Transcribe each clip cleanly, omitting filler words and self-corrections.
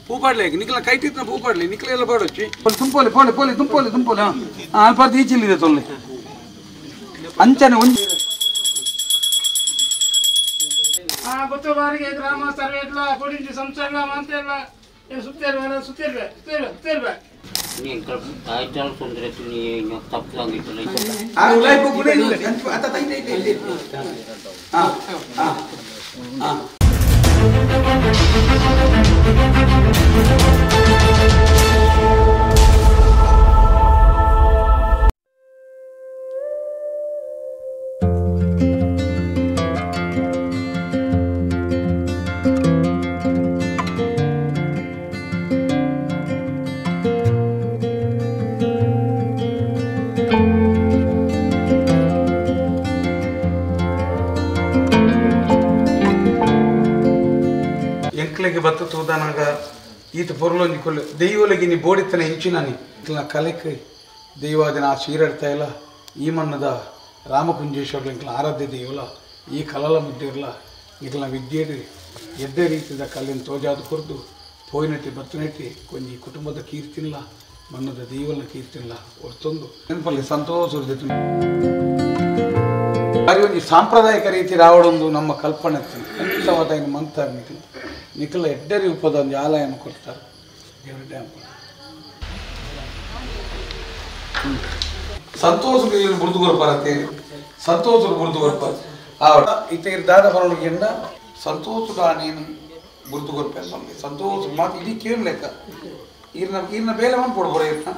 ಪೂ ಪಾಡ್ಲೆ ನಿಕ್ಲ ಕೈಟಿತ್ನ ಪೂ ಪಾಡ್ಲೆ ನಿಕ್ಲ ಎಲ್ಲ ಪಾಡೊಚ್ಚಿ ತುಂಪೋಲೆ ಪೋಲೆ ಪೋಲೆ ತುಂಪೋಲೆ ತುಂಪೋಲೆ ಹಾಂ ಅಲ್ಪ ಈಚಿಲ್ಲಿದೆ ತೊಲ್ಲೆ ಅಂಚನೆ ಒಂಜಿ ಗೊತ್ತುಬಾರಿಗೆ ಗ್ರಾಮ ಸರ್ವೆ ಇಲ್ಲ ಕೊಡಿಂಜಿ ಸಂಸಾರ ಮಂತೆಲ್ಲ ಸುತ್ತೇರ್ವೆ ಸುತ್ತೇರ್ವೆ ಸುತ್ತೇರ್ವೆ ಸುತ್ತೇರ್ವೆ ಎಂಕ್ಲೆಗೆ ಬತ್ತ ತೂದನಾಗ ಈತ ಪೊರ್ಲೊಂಜಿ ಕೊಲ್ಲು ದೈವೊಲೆಗೆ ನೀ ಬೋಡಿತ್ತನ ಇಂಚಿನಾನಿ ಇಕ್ಲ ಕಲೆಕ್ ದೈವಾದಿನ ಆ ಸೀರಡ್ತಾ ಇಲ್ಲ ಈ ಮಣ್ಣದ ರಾಮಕುಂಜೇಶ್ವರ ಇಂಕ್ಲ ಆರಾಧ್ಯ ದೈವಲ ಈ ಕಲಲ ಮುದ್ದಿರ್ಲ ಇಕ್ಲ ವಿದ್ಯೆ ಎಡ್ಡೆ ರೀತಿದ ಕಲ್ಲಿನ ತೋಜಾದ ಕೊರ್ದು ಪೋಯಿನಟ್ಟಿ ಬತ್ತನೆಟ್ಟಿ ಕೊಂಜಿ ಕುಟುಂಬದ ಕೀರ್ತಿಲ್ಲ ಮಣ್ಣದ ದೈವನ ಕೀರ್ತಿಲ್ಲ ಒರ್ತೊಂದು ನೆನಪಲ್ಲಿ ಸಂತೋಷ ಒಂಜಿ ಸಾಂಪ್ರದಾಯಿಕ ರೀತಿ ರಾವಡೊಂದು ನಮ್ಮ ಕಲ್ಪನೆ ಖಂಡಿತವಾದ ಇನ್ನು ಮಂತಾರೆ ನಿಖಿಲ್ ನಿಖಿಲ ಎಡ್ಡೆ ರೂಪದ ಒಂದು ಆಲಯನ ಕೊಡ್ತಾರೆ ದೇವರ ಡ್ಯಾಮ್ ಸಂತೋಷ ಬುರ್ದು ಕೊರ್ಪಾರತ್ತೆ ಸಂತೋಷ ಬುರ್ದು ಕೊರ್ಪಾರ ಆ ಇತ್ತ ದಾದ ಬರೋಣಿಗೆಂಡ ಸಂತೋಷ ನೀನು ಬುರ್ದು ಕೊರ್ಪೆ ಸಂತೋಷ ಮಾತು ಇಡೀ ಕೇಳಿ ಲೆಕ್ಕ ಈರ್ನ ಈರ್ನ ಬೇಲೆ ಮನ್ಪೊಡು ಇರ್ನ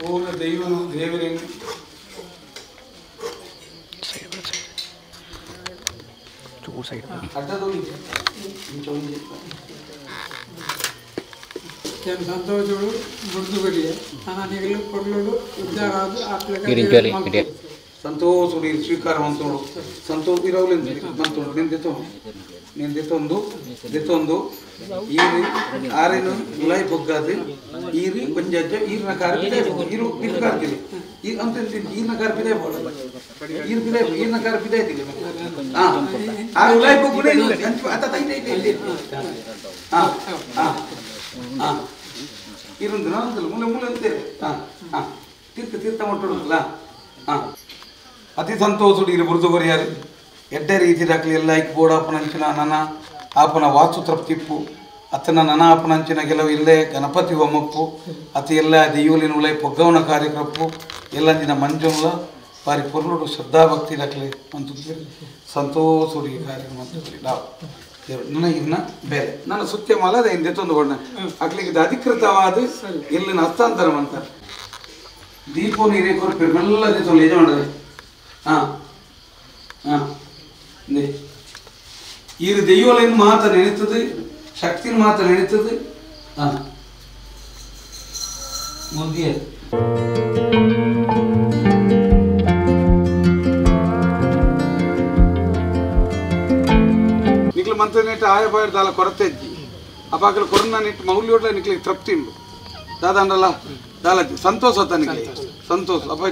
ಪೂರ್ಣ ದೈವನು ದೇವರೇನು ಸಂತೋಷಗಳು ಬುರ್ದು ನಾನು ಕೊಡ್ಲೋಡು ಉದ್ಧಾರ ಸಂತೋಷ ಸ್ವೀಕಾರ ಮಂತೋಡು ಸಂತೋಷ ಇರೋಲ್ಲ ಮಂತೋಡು నేను నేను ದೆತ್ತೊಂದು ದೆತ್ತೊಂದು ಈರಿ ಆರೇನು ಗುಲಾಯಿ ಬೊಗ್ಗಾದು ಈರಿ ಒಂಜಜ್ಜ ಈರ್ನ ಕಾರ್ ಪಿದೆ ಈರು ಈರು ಕಾರ್ತಿಲಿ ಈ ಅಂತ ಈರ್ನ ಕಾರ್ ಪಿದೆ ಬೋಡು ಈರು ಪಿದೆ ಈರ್ನ ಕಾರ್ ಪಿದೆ ಐತಿಲಿ ಹಾಂ ಆ ಗುಲಾಯಿ ಬೊಗ್ಗುನೆ ಅತ್ತ ತೈ ತೈ ಹಾಂ ಹಾಂ ಹಾಂ ಈರೊಂದು ನಾನಂತಲ್ಲ ಮೂಲೆ ಮೂಲೆ ಅಂತೇವೆ ಹಾಂ ಹಾಂ ತೀರ್ಥ ತೀರ್ಥ ಮಟ್ಟುಲ್ಲ ಹಾಂ ಅತಿ ಸಂತೋಷ ಇರು ಬುರ್ದು ಕೊರಿಯಾರು ಎಡ್ಡೆ ರೀತಿ ದಾಖಲೆ ಎಲ್ಲ ಐಕ್ ಬೋರ್ಡ್ ಆಪನಂಚಿನ ನನ ಆಪನ ವಾಸು ತೃಪ್ತಿಪ್ಪು ಅತನ ನನ ಆಪನಂಚಿನ ಕೆಲವು ಇಲ್ಲೇ ಗಣಪತಿ ಹೋಮಪ್ಪು ಅತಿ ಎಲ್ಲ ದೆಯ್ಯೋಲಿನ ಉಲೈ ಪೊಗ್ಗವನ ಕಾರ್ಯಕ್ರಮಪ್ಪು ಎಲ್ಲಂಜಿನ ಮಂಜುಂಲ ಬಾರಿ ಪೊರ್ಲುಡು ಶ್ರದ್ಧಾಭಕ್ತಿ ದಾಖಲೆ ಅಂತಂದ್ರೆ ಸಂತೋಷ ಕಾರ್ಯಕ್ರಮ ಅಂತಂದ್ರೆ ನಾವು ನನ್ನ ಇನ್ನ ಬೇರೆ ನನ್ನ ಸುತ್ತೆ ಮಲದ ಹಿಂದೆ ತಂದು ಕೊಡ ಅಕ್ಲಿಗೆ ಅಧಿಕೃತವಾದ ಇಲ್ಲಿನ ಹಸ್ತಾಂತರ ಅಂತಾರೆ ದೀಪೋ ನೀರೇ ಕೊರ್ಪೆ ಮೆಲ್ಲ ದೀಪೋ ಯಜಮಾನರೇ ಹಾಂ ಹಾಂ ಈರು ದೆಯ್ಯೋಲಿನ ಮಾತ ನೆನೆತದೆ ಶಕ್ತಿನ ಮಾತ ನೆನೆತದೆ ಹಾಂ ಮುಂದೆ ನಿಕ್ಲು ಮಂತ್ರ ನೆಟ್ಟು ಆಯ ಬಾಯರ್ ದಾಲ ಕೊರತೆ ಇಜ್ಜಿ ಅಪಾಕಲು ಕೊರನ ನೆಟ್ಟು ಮೌಲ್ಯೋಡ್ಲ ನಿಕ್ಲಿಗೆ ತೃಪ್ತಿ ಉಂಡು ದಾದಾಂಡಲ್ಲ ದಾಲ ಸಂತೋಷ ಆತ ನಿಕ್ಲಿ ಸಂತೋಷ ಅಪ್ಪ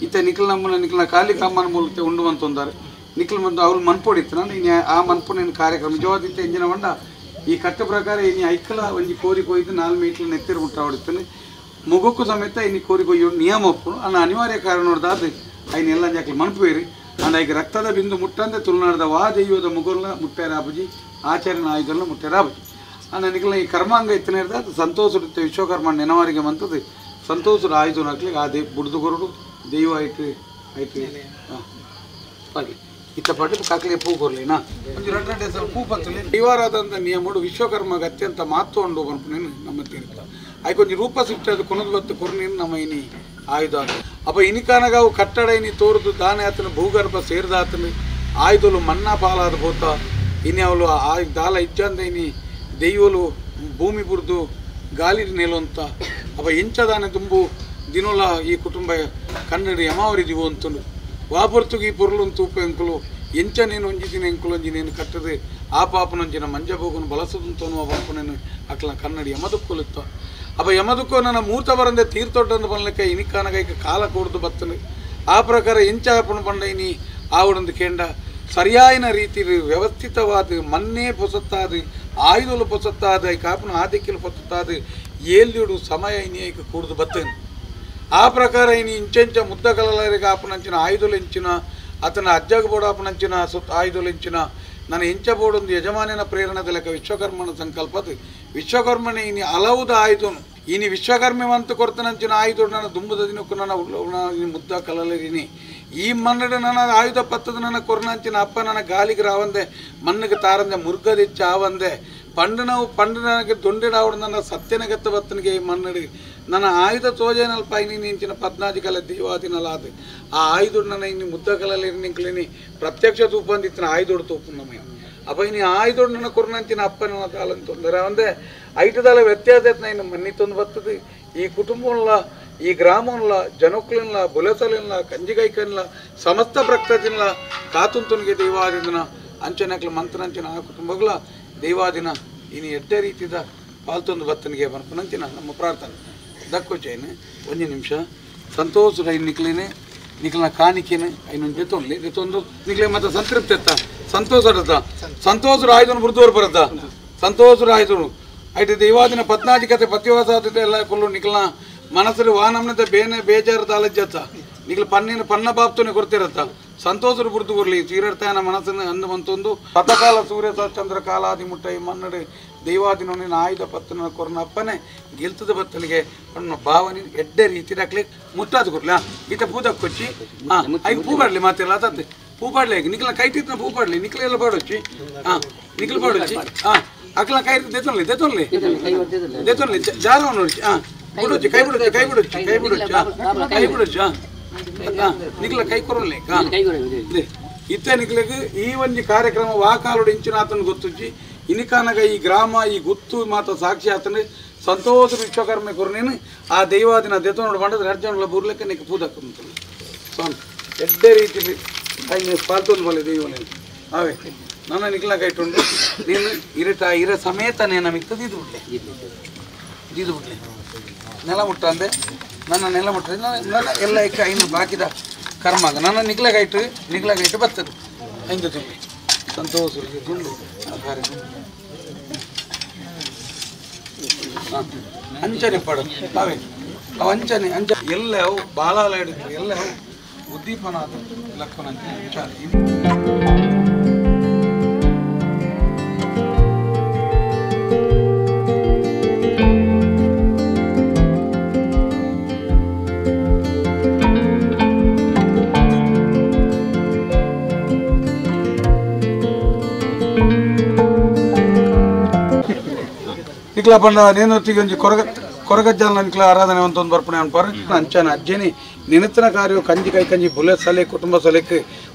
ಇತ್ತೆ ನಿಖಲ್ ನಮ್ಮನ್ನ ನಿಖಲ್ನ ಖಾಲಿ ಕಾಮನ್ ಮೂಲಕ ಉಂಡು ಅಂತಂದಾರೆ ನಿಖಲ್ ಬಂದು ಅವ್ರು ಮನ್ಪೊಡಿತ್ತು ನಾನು ಇನ್ನು ಆ ಮನ್ಪು ಕಾರ್ಯಕ್ರಮ ನಿಜವಾದಿತ್ತೆ ಇಂಜಿನ వంಡ ಈ ಕಟ್ಟ ಪ್ರಕಾರ ಇನ್ನು ಐಕಲ ಒಂಜಿ ಕೋರಿ ಕೊಯ್ದು 4 ಮೀಟ್ಲು ನೆತ್ತಿರು ಮುಟ್ಟ ಹೊಡಿತಾನೆ ಮುಗಕ್ಕೂ ಸಮೇತ ಇನ್ನು ಕೋರಿ ಕೊಯ್ಯೋ ನಿಯಮ ಒಪ್ಪುನು ಅನ್ನ ಅನಿವಾರ್ಯ ಕಾರಣ ನೋಡ್ದಾದ್ರೆ ಐನೆಲ್ಲ ಜಾಕಲಿ ಮನ್ಪುವೇರಿ ಅಂಡ್ ಐಕ್ ರಕ್ತದ ಬಿಂದು ಮುಟ್ಟಂದೆ ತುಳುನಾಡದ ವಾ ದೈವದ ಮುಗುಲ್ನ ಮುಟ್ಟೇರಾಬುಜಿ ಆಚಾರ್ಯನ ಆಯುಧನ ಮುಟ್ಟೇರಾಬುಜಿ ಅನ್ನ ನಿಖಲ್ನ ಈ ಕರ್ಮಾಂಗ ಇತ್ತನೇ ಅದು ಸಂತೋಷ ವಿಶ್ವಕರ್ಮ ನೆನವರಿಗೆ ಮಂತದ್ದು ಸಂತೋಷದ ಆಯುಧ ಹಾಕ್ಲಿಕ್ಕೆ ಆ they ಬುಡ್ದು ಕೊರಡು ದೈವ ಆಯ್ತು ಆಯ್ತು ಹಾಂ ಪಾಡಿ ಇತ್ತ ಪಾಟಿ ಕಾಕಲಿಗೆ ಪೂ ಕೊರಲಿನಾ ಒಂದು ಎರಡು ಎರಡು ಸಲ ಪೂ ಪತ್ತಲಿ ದೈವಾರಾದಂಥ ನಿಯಮಡು ವಿಶ್ವಕರ್ಮಗೆ ಅತ್ಯಂತ ಮಹತ್ವ ಉಂಡು ಪನ್ಪುನೇನು ನಮ್ಮ ತೀರ್ಥ ಆಯ್ಕೊಂಜಿ ರೂಪ ಸಿಕ್ತದು ಕೊನದು ಬತ್ತು ಕೊರ್ನೇನು ನಮ್ಮ ಇನಿ ಆಯುಧ ಅಪ್ಪ ಇನಿಕಾನಗಾವು ಕಟ್ಟಡ ಇನಿ ತೋರುದು ದಾನೆ ಆತನ ಭೂಗರ್ಭ ಸೇರಿದಾತನು ಆಯುಧಲು ಮನ್ನಾ ಪಾಲಾದ ಭೂತ ಇನಿ ಅವಳು ಆ ದಾಲ ಇಜ್ಜಂದ ಇನಿ ದೈವಲು ಭೂಮಿ ಬುರ್ದು ಗಾಲಿ ನೆಲುವಂತ ಅಪ್ಪ ಇಂಚದಾನೆ ತುಂಬು ದಿನೋಲ ಈ ಕುಟುಂಬ ಕನ್ನಡ ಯಮಾವರಿ ದಿವು ಅಂತನು ವಾಪರ್ತುಗೆ ಈ ಪೊರ್ಲುನ್ ತೂಪ ಎಂಕುಲು ಎಂಚ ನೀನು ಒಂಜಿ ದಿನ ಎಂಕುಲು ಒಂಜಿ ನೀನು ಕಟ್ಟದೆ ಆ ಪಾಪನೊಂಜಿನ ಮಂಜಬೋಗನು ಬಳಸದಂತನು ಪಾಪನೇನು ಅಕ್ಲ ಕನ್ನಡಿ ಯಮದುಕ್ಕುಲಿತ್ತ ಅಪ್ಪ ಯಮದುಕ್ಕೋ ನನ್ನ ಮೂರ್ತ ಬರಂದೆ ತೀರ್ಥೊಡ್ಡಂದು ಬನ್ಲಿಕ್ಕೆ ಇನಿಕಾನಗೈಕ ಕಾಲ ಕೂಡ್ದು ಬತ್ತನು ಆ ಪ್ರಕಾರ ಎಂಚ ಆಪುಂಡು ಪಂಡ ಇನಿ ಆವಡೊಂದು ಕೇಂಡ ಸರಿಯಾಯಿನ ರೀತಿ ವ್ಯವಸ್ಥಿತವಾದ ಮನ್ನೇ ಪೊಸತ್ತಾದ ಆಯುಧಲು ಪೊಸತ್ತಾದ ಕಾಪುನ ಆದಿಕ್ಕಿಲು ಪೊಸತ್ತಾದ ಏಲ್ಯುಡು ಸಮಯ ಇನಿ ಐಕ್ ಕೂಡ್ದು ಬತ್ತೇನು. ಆ ಪ್ರಕಾರ ಇನಿ ಇಂಚೆಂಚ ಮುದ್ದಕಲರಿಗೆ ಆಪುನಂಚಿನ ಆಯುಧಲು ಎಂಚಿನ ಆತನ ಅಜ್ಜಗ ಬೋಡಾಪುನಂಚಿನ ಸುತ್ತ ಆಯುಧಲು ಎಂಚಿನ ನನ್ನ ಎಂಚ ಬೋಡೊಂದು ಯಜಮಾನಿನ ಪ್ರೇರಣದ ಲೆಕ್ಕ ವಿಶ್ವಕರ್ಮನ ಸಂಕಲ್ಪದ ವಿಶ್ವಕರ್ಮನೆ ಇನಿ ಹಲವುದ ಆಯುಧನು ಇನಿ ವಿಶ್ವಕರ್ಮವಂತ ಕೊರ್ತನಂಚಿನ ಆಯುಧ ನನ್ನ ದುಂಬದ ದಿನಕ್ಕೂ ನನ್ನ ಮುದ್ದ ಕಲಲರಿನಿ ಈ ಮನ್ನಡ ನನ್ನ ಆಯುಧ ಪತ್ತದ ನನ್ನ ಕೊರ್ನಂಚಿನ ಅಪ್ಪ ನನ್ನ ಗಾಲಿಗೆ ರಾವಂದೆ ಮಣ್ಣಿಗೆ ತಾರಂದೆ ಮುರ್ಗದಿಚ್ಚ ಆವಂದೆ ಪಂಡು ನಾವು ಪಂಡು ನನಗೆ ದೊಂಡಿಡಾವಡು ನನ್ನ ಸತ್ಯನಗತ್ತ ಬತ್ತನಿಗೆ ಈ ಮನ್ನಡಿ ನನ್ನ ಆಯುಧ ತೋಜೇನಲ್ಪ ಇನಿ ನಿಂಚಿನ ಪದ್ನಾಜಿ ಕಲೆ ದೇವಾದಿನಲಾದ ಆ ಆಯುಧ ನನ್ನ ಇನ್ನು ಮುದ್ದ ಕಲಲಿರಿ ನಿಂಕ್ಲಿನಿ ಪ್ರತ್ಯಕ್ಷ ತೂಪಂದಿತ್ತಿನ ಆಯುಧೋಡು ತೂಪುನ್ನಮೈ ಅಪ್ಪ ಇನಿ ಆಯುಧೋಡು ನನ್ನ ಕೊರ್ನಂಚಿನ ಅಪ್ಪ ನನ್ನ ತಾಳನ್ ತೊಂದರೆ ಒಂದೇ ಐಟದಾಲ ವ್ಯತ್ಯಾಸ ಇನ್ನು ಮನ್ನಿತೊಂದು ಬರ್ತದೆ. ಈ ಕುಟುಂಬಂಲ ಈ ಗ್ರಾಮಂಲ ಜನಕ್ಕಲಿಲ್ಲ ಬುಲಸಲಿಲ್ಲ ಕಂಜಿಗೈಕನ್ಲ ಸಮಸ್ತ ಪ್ರಕೃತಿಲ್ಲ ಕಾತುಂತುನಿಗೆ ದೈವಾದಿನ ಅಂಚನಕ್ಲ ಮಂತ್ರನಂಚಿನ ಆ ಕುಟುಂಬಗಳ ದೈವಾದಿನ ಇನಿ ಎಟ್ಟೆ ರೀತಿದ ಪಾಲ್ತೊಂದು ಬತ್ತನಿಗೆ ಬನ್ಪನಂಚಿನ ನಮ್ಮ ಪ್ರಾರ್ಥನೆ ದಕ್ಕೊಚ್ಚೇನೆ ಒಂದು ನಿಮಿಷ ಸಂತೋಷ ಐನು ನಿಕ್ಲೇನೆ ನಿಕ್ಲನ ಕಾಣಿಕೆನೆ ಐನೊಂದು ಜೊತೊಂಡ್ಲಿ ಜೊತೊಂದು ನಿಕ್ಲೆ ಮತ್ತೆ ಸಂತೃಪ್ತಿ ಎತ್ತ ಸಂತೋಷ ಸಂತೋಷರು ಆಯ್ದನು ಮೃದುವರು ಬರುತ್ತ ಸಂತೋಷರು ಆಯ್ದನು ಐತೆ ದೈವಾದಿನ ಪದ್ನಾಜಿ ಕತೆ ಪತಿವಾಸ ಆದಿದೆ ಎಲ್ಲ ಕೊಲ್ಲು ನಿಕ್ಲನ ಮನಸ್ಸು ವಾನಮ್ನದ ಬೇನೆ ಬೇಜಾರದ ಅಲಜ್ಜತ್ತ ನಿಕ್ಲ ಪನ್ನಿನ ಪನ್ನ ಬಾಪ್ತುನೆ ಕೊಡ್ತಿರತ್ತ ಸಂತೋಷರು ಬುರ್ದು ಕೊರ್ಲಿ ಚೀರಡ್ತಾಯನ ಮನಸ್ಸನ್ನು ಅಂದು ಮಂತೊಂದು ಪತಕಾಲ ಸೂರ್ಯ ಚಂದ್ರ ಕಾಲಾದಿ ಮುಟ್ಟ ಈ ಮನ್ನಡು ದೈವಾದಿನ ಆಯುಧ ಪತ್ತನ ಕೊರನ ಅಪ್ಪನೆ ಗೆಲ್ತದ ಬತ್ತಲಿಗೆ ಅಣ್ಣ ಭಾವನೆ ಎಡ್ಡೆ ರೀತಿ ಹಾಕ್ಲಿ ಮುಟ್ಟಾದ ಕೊರ್ಲಿ ಈತ ಪೂದಕ್ಕೆ ಕೊಚ್ಚಿ ಹಾಂ ಐದು ಪೂ ಪಾಡ್ಲಿ ಮಾತೆಲ್ಲ ಆತತ್ತೆ ಪೂ ಪಾಡ್ಲಿ ನಿಕ್ಲ ಕೈಟಿತ್ನ ಪೂ ಪಾಡ್ಲಿ ನಿಕ್ಲ ಎಲ್ಲ ಪಾಡೊಚ್ಚಿ ಹಾಂ ನಿಕ್ಲ ಪಾಡೊಚ್ಚಿ ಹಾಂ ಅಕ್ಲ ಕೈ ದೆತ್ತೊನ್ಲಿ ದೆತ್ತೊನ್ಲಿ ದೆತ್ತೊನ್ಲಿ ಜಾರವನ್ನು ನೋಡ್ಚಿ ಹಾಂ ಬಿಡೊಚ್ಚಿ ಕೈ ಬಿಡೊಚ್ಚಿ ಕೈ ಬಿಡೊಚ್ಚಿ ಕೈ ಬಿಡೊಚ್ಚಿ ಕೈ ಬಿಡೊಚ್ಚಿ ಹಾಂ ನಿಕ್ಲ ಕೈ ಕೊರಲಿ ಹಾಂ ಇತ್ತ ನಿಕ್ಲಗೆ ಈ ಒಂದು ಕಾರ್ಯಕ್ರಮ ವಾಕಾಲುಡು ಇಂಚಿನ ಆತನ ಗೊತ್ತುಜ್ಜಿ ಇನಿಕಾನಗ ಈ ಗ್ರಾಮ ಈ ಗುತ್ತು ಮಾತ ಸಾಕ್ಷಿ ಆತನ ಸಂತೋಷ ವಿಶ್ವಕರ್ಮ ಕೊರನೇನು ಆ ದೈವಾದಿನ ದೆತ್ತ ನೋಡು ಬಂಡದ ಅರ್ಜುನಲ ಬುರ್ಲಕ್ಕೆ ನಿಕ್ ಪೂದಕ್ಕೆ ಸ್ವಾಮಿ ಎಡ್ಡೆ ರೀತಿ ಪಾಲ್ತೊಂದು ಬಲೆ ದೈವನೇ ಅವೇ ನನ್ನ ನಿಕ್ಲ ಕೈಟುಂಡು ನೀನು ಇರಟ ಇರ ಸಮೇತ ನೇನ ಮಿಕ್ತದ ಇದು ಬಿಡ್ಲೆ ಇದು ಬಿಡ್ಲೆ ನೆಲ ಮುಟ್ಟ ಅಂದೆ ನನ್ನ ನೆಲ ಮುಟ್ಟ ನನ್ನ ಎಲ್ಲ ಇಕ್ಕ ಇನ್ನು ಬಾಕಿದ ಕರ್ಮ ನನ್ನ ನಿಕ್ಲಗೈಟು ನಿಕ್ಲಗೈಟು ಬರ್ತದೆ ಐದು ತುಂಬಿ ಸಂತೋಷ ತುಂಡು ಅಂಚನೆ ಪಡ ಅವೇ ಅವು ಅಂಚನೆ ಅಂಚ ಎಲ್ಲ ಅವು ಬಾಲಾಲ ಹಿಡಿತು ಎಲ್ಲ ಅವು ಉದ್ದೀಪನಾದ ಲಕ್ಕನಂಚ ವಿಚಾರ. ನಿಕ್ಲ ಪಂಡ ನೇನೊತ್ತಿಗೆ ಒಂಜಿ ಕೊರಗ ಕೊರಗಜ್ಜನ ನಿಕ್ಲ ಆರಾಧನೆ ಅಂತ ಒಂದು ಬರ್ಪಣೆ ಅನ್ಪಾರ ಅಂಚನ ಅಜ್ಜನಿ ನೆನತನ ಕಾರ್ಯ ಕಂಜಿ ಕೈ ಕಂಜಿ ಬುಲೆ ಸಲೆ ಕುಟುಂಬ ಸಲೆಕ್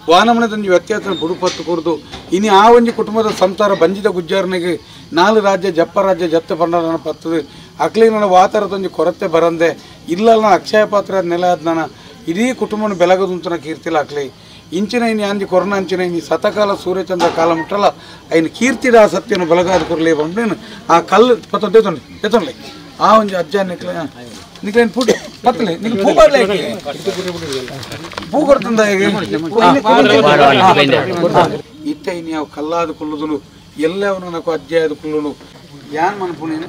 ವಾನಮನದೊಂಜಿ ವ್ಯತ್ಯಾಸ ಬುಡುಪತ್ತು ಕೂರ್ದು ಇನಿ ಆ ಒಂಜಿ ಕುಟುಂಬದ ಸಂಸಾರ ಬಂಜಿದ ಗುಜ್ಜಾರನಿಗೆ ನಾಲ್ ರಾಜ್ಯ ಜಪ್ಪ ರಾಜ್ಯ ಜತ್ತ ಪಂಡನ ಪತ್ತದು ಅಕ್ಲಿ ನನ್ನ ವಾತಾರದೊಂಜಿ ಕೊರತೆ ಬರಂದೆ ಇಲ್ಲ ಅಕ್ಷಯ ಪಾತ್ರ ನೆಲ ಆದ ನಾನು ಇಡೀ ಕುಟುಂಬನ ಬೆಲಗದುಂತನ ಕೀರ್ತಿಲ ಅಕ್ಲಿ ಇಂಚಿನ ಇನಿ ಅಂಜಿ ಕೊರೋನಾ ಅಂಚಿನ ಇನಿ ಸತಕಾಲ ಸೂರ್ಯಚಂದ್ರ ಕಾಲ ಮುಟ್ಟಲ್ಲ ಐನು ಕೀರ್ತಿಡ ಆ ಸತ್ಯನ ಬೆಲಗಾದ ಕೊರಲಿ ಬಂದ್ರೇನು ಆ ಕಲ್ಲು ಪತ್ತ ದೇತೊಂಡಿ ದೇತೊಂಡ್ಲಿ ಆ ಒಂಜಿ ಅಜ್ಜ ನಿಕ್ಲ ನಿಕ್ಲೇನು ಪೂಟ ಪತ್ತಲೆ ನಿಕ್ಲ ಪೂ ಪಾಡ್ಲೆ ಪೂ ಕೊಡ್ತಂದ ಹೇಗೆ ಇತ್ತ ಇನಿ ಅವು ಕಲ್ಲಾದ ಕುಲ್ಲುದುನು ಎಲ್ಲವನು నాకు ಅಜ್ಜಾದ ಕುಲ್ಲುನು ಯಾನ್ ಮನ್ಪು ನೀನು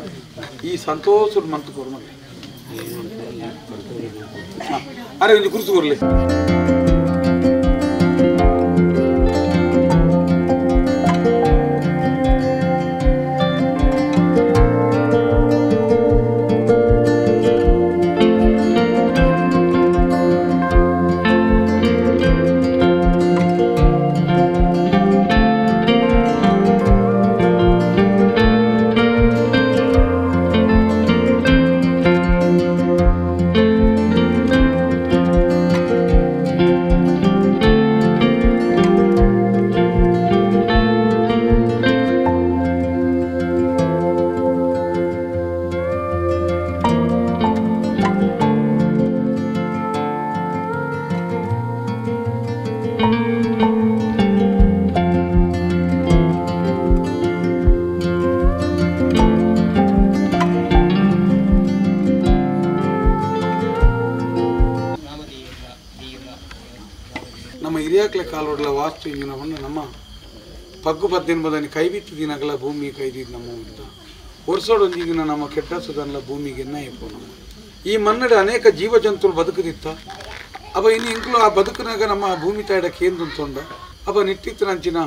ಈ ಸಂತೋಷದ ಮಂತು ಕೊರ್ಮಲ್ಲಿ ಅರೆ ಒಂಜಿ ಕುರ್ಸು ಕೊರ್ಲಿ. ನಮ್ಮ ಹಿರಿಯಾಕ್ಲೆ ಕಾಲೋಡ್ಲ ವಾಸ್ತು ಇಂಜಿನ ಹೊಣ್ಣು ನಮ್ಮ ಪಗ್ಗು ಪದ್ದಿನ ಕೈಬಿತ್ತು ದಿನಗಳ ಭೂಮಿ ಕೈದಿದ್ದು ನಮ್ಮ ಅಂತ ವರ್ಷೋಡೊಂದಿಗಿನ ನಮ್ಮ ಕೆಟ್ಟ ಸುಧನ್ಲ ಭೂಮಿಗೆ ಎನ್ನ ಇಪ್ಪು ನಮ್ಮ ಈ ಮನ್ನಡೆ ಅನೇಕ ಜೀವ ಜಂತುಗಳು ಬದುಕದಿತ್ತ ಅವ ಇನ್ನು ಇಂಕ್ಲು ಆ ಬದುಕಿನಾಗ ನಮ್ಮ ಭೂಮಿ ತಾಯಿಡ ಕೇಂದ್ರಂತೊಂಡ ಅವ ನಿಟ್ಟಿತ್ತನಂಚಿನ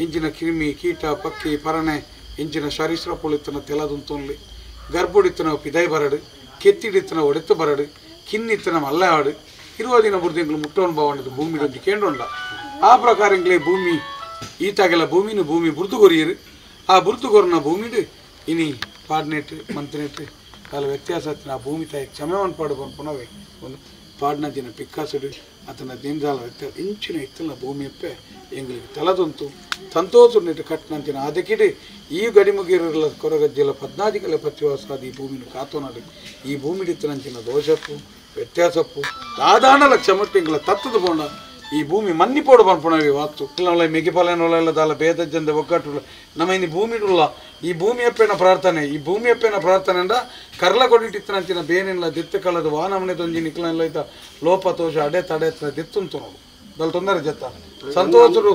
ಇಂಚಿನ ಕಿರಿಮಿ ಕೀಟ ಪಕ್ಕಿ ಪರಣೆ ಇಂಚಿನ ಸರೀಸೃಪ ಪುಳಿತನ ತೆಲದುಂತೊನ್ಲಿ ಗರ್ಭುಡಿತನ ಪಿದೈ ಬರಡು ಕೆತ್ತಿಡಿತನ ಒಡೆತು ಬರಡು ಕಿನ್ನಿತ್ತನ ಮಲ್ಲ ಆಡು ಇರುವ ದಿನ ಬುರ್ದಿಂಗ್ಲು ಮುಟ್ಟೋನ್ ಬಾವಣ್ಣದು ಭೂಮಿ ಒಂಜಿ ಕೇಂದ್ರೊಂಡ ಆ ಪ್ರಕಾರ ಇಂಗ್ಲೇ ಭೂಮಿ ಈತಾಗೆಲ್ಲ ಭೂಮಿನ ಭೂಮಿ ಬುರ್ದುಗೊರಿಯರು ಆ ಬುರ್ದುಗೊರ್ನ ಭೂಮಿಡು ಇನಿ ಪಾಡ್ನೆಟ್ ಮಂತ್ನೆಟ್ ಕಾಲ ವ್ಯತ್ಯಾಸ ಆಯ್ತು ಆ ಭೂಮಿ ತಾಯಿ ಕ್ಷಮೆವನ್ನು ಪಾಡು ಪುನವೇ ಒಂದು ಪಾಡ್ನ ದಿನ ಪಿಕ್ಕಾಸುಡು ಆತನ ದಿನದಾಲ ವ್ಯತ್ಯಾಸ ಇಂಚಿನ ಇತ್ತಲ್ಲ ಭೂಮಿಯಪ್ಪೆ ಎಂಗ್ಲಿಗೆ ತಲದೊಂತು ಸಂತೋಷ ಕಟ್ನಂತಿನ ಅದಕ್ಕಿಡಿ ಈ ಗಡಿಮುಗಿರಲ್ಲ ಕೊರಗಜ್ಜೆಲ್ಲ ಪದ್ನಾದಿಕಲ ಪ್ರತಿವಾಸಾದ ಈ ಭೂಮಿನ ಕಾತೋನಾಡು ಈ ಭೂಮಿಡಿತ್ತನಂಚಿನ ದೋಷಪ್ಪು ವ್ಯತ್ಯಾಸಪ್ಪು ದಾದಾನಲ ಕ್ಷಮಟ್ಟಿಂಗ್ಲ ತತ್ತದ ಬೋಂಡ ಈ ಭೂಮಿ ಮನ್ನಿಪೋಡು ಪನ್ಪುಣವಿ ವಾಸ್ತು ಇಲ್ಲ ಮೆಗಿಪಾಲನೊಲ್ಲ ದಾಲ ಭೇದಜ್ಜಂದ ಒಗ್ಗಟ್ಟು ನಮ್ಮ ಇನ್ನು ಭೂಮಿಡುಲ್ಲ ಈ ಭೂಮಿಯಪ್ಪೇನ ಪ್ರಾರ್ಥನೆ ಈ ಭೂಮಿಯಪ್ಪೇನ ಪ್ರಾರ್ಥನೆ ಅಂದ ಕರ್ಲ ಕೊಡಿಟ್ಟಿತ್ತನಂಚಿನ ಬೇನೆಲ್ಲ ದಿತ್ತು ಕಳದು ವಾನಮನೆ ತೊಂಜಿ ನಿಕ್ಲನೆಲ್ಲ ಐತ ಲೋಪ ತೋಷ ಅಡೆ ತಡೆ ದಿತ್ತುಂತು ನೋಡು ದಲ್ ತೊಂದರೆ ಜತ್ತ ಸಂತೋಷರು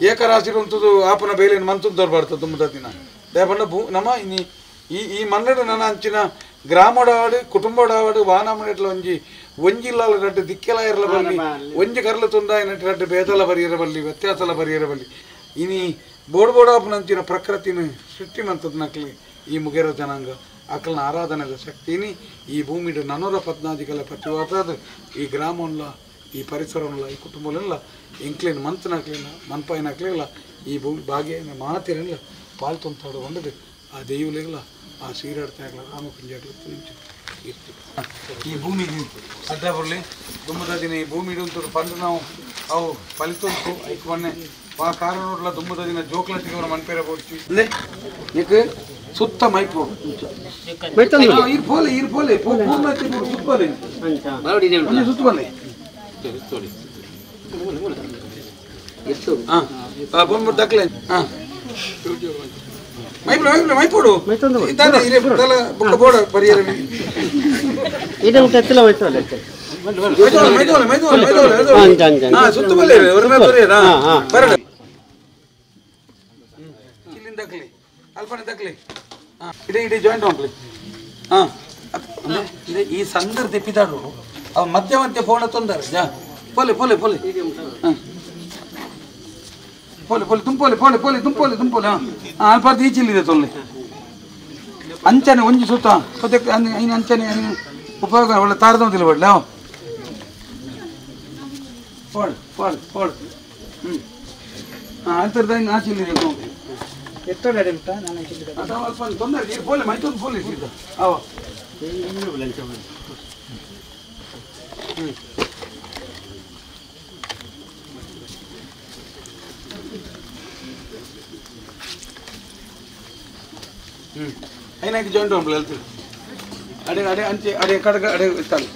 ಏಕರಾಶಿ ಉಂಟುದು ಆಪನ ಬೇಲಿನ ಮಂತುಂದು ತೋರ್ಬಾರ್ದು ತುಂಬದ ದಿನ ದೇಪಂಡ ಭೂ ನಮ್ಮ ಇನಿ ಈ ಈ ಮನ್ನಡ ನನ್ನ ಅಂಚಿನ ಗ್ರಾಮಡಾಡು ಕುಟುಂಬಡಾಡು ವಾನಮನೆಟ್ಲ ಒಂಜಿ ಒಂಜಿಲ್ಲಾಲ ರಡ್ಡು ದಿಕ್ಕೆಲ ಇರಲ ಬಲ್ಲಿ ಒಂಜಿ ಕರ್ಲ ತುಂದಾಯಿನಟ್ಟು ರಡ್ಡು ಭೇದಲ ಬರಿಯಿರಬಲ್ಲಿ ವ್ಯತ್ಯಾಸಲ ಬರಿಯಿರಬಲ್ಲಿ ಇನಿ ಬೋಡ್ ಬೋಡಾಪನಂಚಿನ ಪ್ರಕೃತಿನ ಸೃಷ್ಟಿ ಮಂತದ ನಕ್ಲಿ ಈ ಮುಗೇರ ಜನಾಂಗ ಅಕಲ್ನ ಆರಾಧನೆದ ಶಕ್ತಿನಿ ಈ ಭೂಮಿಡು ನನ್ನೂರ ಪದ್ನಾದಿಕಲ ಪ್ರತಿವಾದ ಈ ಗ್ರಾಮನ್ಲ ಈ ಪರಿಸರವನ್ಲ ಈ ಕುಟುಂಬಲೆಲ್ಲ ಎಂಕ್ಲೇನು ಮಂತನಾಗ್ಲಿಲ್ಲ ಮನ್ಪಾಯಿನಾಗ್ಲಿಲ್ಲ ಈ ಭೂಮಿ ಭಾಗ್ಯ ಮಾತಿರಲ್ಲ ಪಾಲ್ ತುಂತಾಡು ಒಂದದು ಆ ದೈವಲಿಲ್ಲ ಆ ಸೀರಾಡ್ತಾ ಆಗಲ್ಲ ರಾಮಕುಂಜಾಗ್ಲ ಇರ್ತೀವಿ ಈ ಭೂಮಿಗೆ ಅಡ್ಡ ಬರಲಿ ದುಮ್ಮದ ದಿನ ಈ ಭೂಮಿ ಇಡುವಂಥದ್ದು ಪಂದು ನಾವು ಅವು ಫಲಿತುಂಟು ಐಕ್ ಮೊನ್ನೆ ಆ ಕಾರಣ ನೋಡಲ ದುಮ್ಮದ ದಿನ ಜೋಕ್ಲಟ್ಟಿಗೆ ಮನ್ಪೇರ ಬೋಡ್ತಿ ಅಂದ್ರೆ ನೀಕು ಸುತ್ತ ಮೈಪು ಇರ್ ಪೋಲೆ ಇರ್ ಪೋಲೆ ಸುತ್ತಬಲ್ಲೆ ಸುತ್ತಬಲ್ಲೆ ಹಾಂ ಬಂದ್ಬಿಟ್ಟು ದಕ್ಲೆ ಹಾಂ ಮೈಪುಡು ಮೈಪುಡು ಬುಕ್ಕ ಬೋಡ ಬರಿಯರ ಸುತ್ತಬಲ್ಲೆ ಬರಡ ಇಲ್ಲಿಂದ ದಕ್ಲಿ ಅಲ್ಪನೆ ದಕ್ಲಿ ಹಾಂ ಇಡೀ ಇಡೀ ಜಾಯಿಂಟ್ ಹೋಗ್ಲಿ ಹಾಂ ಈ ಸಂದರ್ಭ ತಿಪ್ಪಿದಾಡು ಅವ ಮಧ್ಯ ಮಧ್ಯೆ ಫೋನ್ ತೊಂದರೆ ಜಾ ಪೋಲೆ ಪೋಲೆ ಪೋಲೆ ಹಾಂ ಪೋಲೆ ಪೋಲೆ ತುಂಪೋಲೆ ಪೋಲೆ ಪೋಲೆ ತುಂಪೋಲೆ ತುಂಪೋಲೆ ಹಾಂ ಹಾಂ ಅಲ್ಪ ಈಚಿಲ್ಲಿದೆ ತೊಲ್ಲೆ ಅಂಚನೆ ಒಂಜಿ ಸುತ್ತ ಸದ್ಯಕ್ಕೆ ಇನ್ನು ಅಂಚನೆ ಉಪಯೋಗ ಒಳ್ಳೆ ತಾರದೊಂದಿಲ್ಲ ಬಡ್ಲೆ ಅವ ಪಾಡು ಪಾಡು ಪಾಡು ಹ್ಞೂ ಹಾಂ ಅಲ್ಪರ್ದ ಇನ್ನು ಆಚಿಲ್ಲಿದೆ ಅಲ್ಪ ತೊಂದರೆ ಪೋಲೆ ಮೈತೊಂದು ಪೋಲೆ ಸೀದಾ ಅವ అయినాక జాయింట్ పంపలు వెళ్తుంది అడే అడే అంతే అడే కడగ అడే ఇస్తాను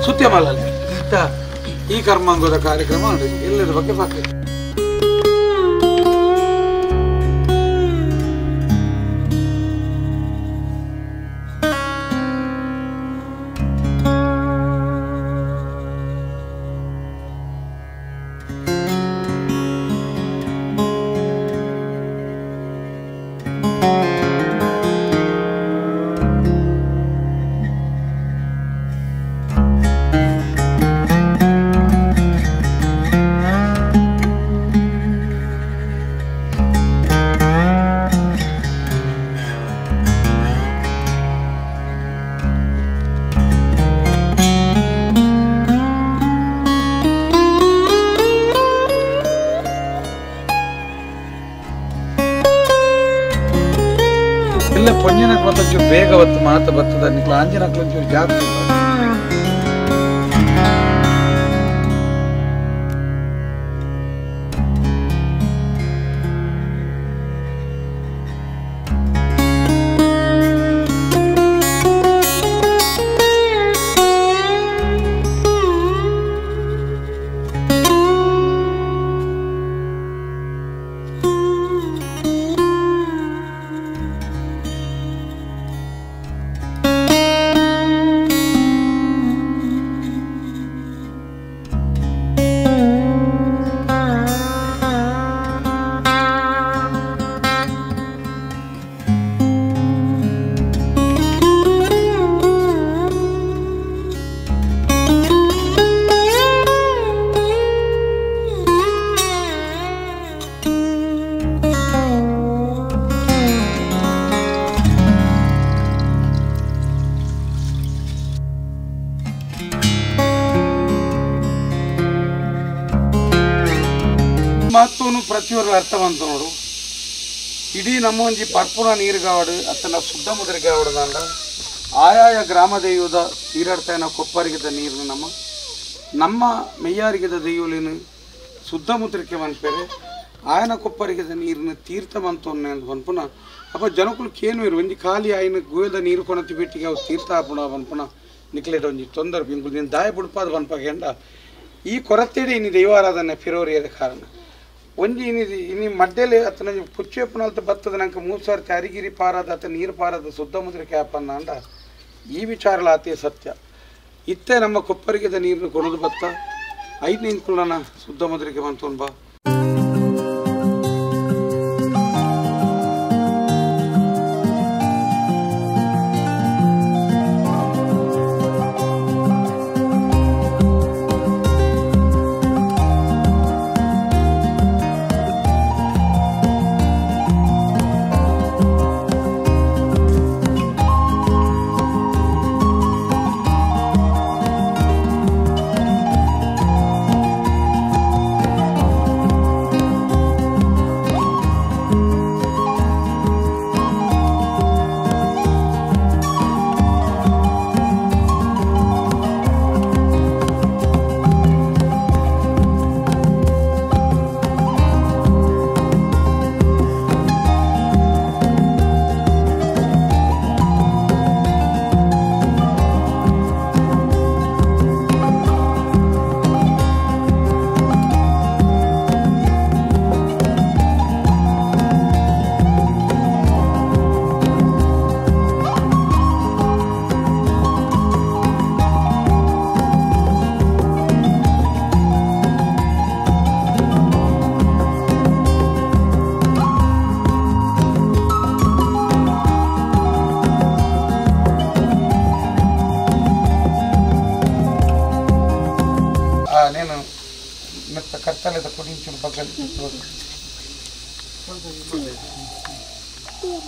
ಸುತ್ಯಮಲ್ಲ ಈ ಕರ್ಮಾಂಗದ ಕಾರ್ಯಕ್ರಮ ಎಲ್ಲದ ಬಗ್ಗೆ ಬಾಕಿ. ಎಲ್ಲ ಪೊಂಜನಕ್ಕೆ ಮತ್ತೊಂಚೂರು ಬೇಗ ಬತ್ತು ಮಾತು ಬರ್ತದ ನಿಕ್ಲ ಆಂಜನಕ್ಕೆ ಒಂಚೂರು ಜಾಸ್ತಿ. ಪ್ರತಿಯೊಬ್ಬರು ಅರ್ಥ ಬಂತು ನೋಡು. ಇಡೀ ನಮ್ಮ ಒಂಜಿ ಪರ್ಪುನ ನೀರುಗಾವಡು ಅತ್ತನ ಶುದ್ಧ ಮುದ್ರಿಗಾವಡದಂಡ ಆಯಾಯ ಗ್ರಾಮ ದೈವದ ನೀರಾಡ್ತಾಯಿನ ಕೊಪ್ಪರಿಗಿದ್ದ ನೀರು ನಮ್ಮ ನಮ್ಮ ಮೆಯ್ಯಾರಿಗಿದ್ದ ದೈವಲಿನ ಶುದ್ಧ ಮುದ್ರಿಕೆ ಮನ್ಪೇರೆ ಆಯನ ಕೊಪ್ಪರಿಗಿದ್ದ ನೀರಿನ ತೀರ್ಥ ಬಂತು ಪನ್ಪುನ ಅಪ್ಪ ಜನಕುಲು ಕೇನುವೇರು ಒಂಜಿ ಖಾಲಿ ಆಯನ ಗುಯದ ನೀರು ಕೊಣತಿ ಬಿಟ್ಟಿಗೆ ಅವು ತೀರ್ಥ ಆಪುಣ ಪನ್ಪುನ ನಿಕ್ಲೇಟ್ ಒಂಜಿ ತೊಂದರೆ ಪಿಂಕುಲು ನೀನು ದಾಯ ಬುಡ್ಪಾದ ಪನ್ಪಗೆಂಡ ಈ ಕೊರತೆಡೆ ಇನಿ ದೈವಾರಾಧನೆ ಫಿರೋರಿಯದ ಕಾರಣ ಒಂಜಿ ಇನಿ ಇನಿ ಮಡ್ಡೆಲೆ ಅತನ ಪುಚ್ಚೆಪ್ಪನಲ್ತ ಬತ್ತದ ನಂಗೆ 3 ಸಾವಿರ ಅರಿಗಿರಿ ಪಾರದ ಅತ ನೀರು ಪಾರದ ಶುದ್ಧ ಮುದ್ರಿಕೆ ಆಪನ್ನ ಈ ವಿಚಾರಲ ಆತಿಯ ಸತ್ಯ. ಇತ್ತೆ ನಮ್ಮ ಕೊಪ್ಪರಿಗೆದ ನೀರನ್ನು ಕೊಡೋದು ಬತ್ತ 5 ನಿಂಕುಲನ ಶುದ್ಧ ಮುದ್ರಿಕೆ ಬಂತು ಬಾ.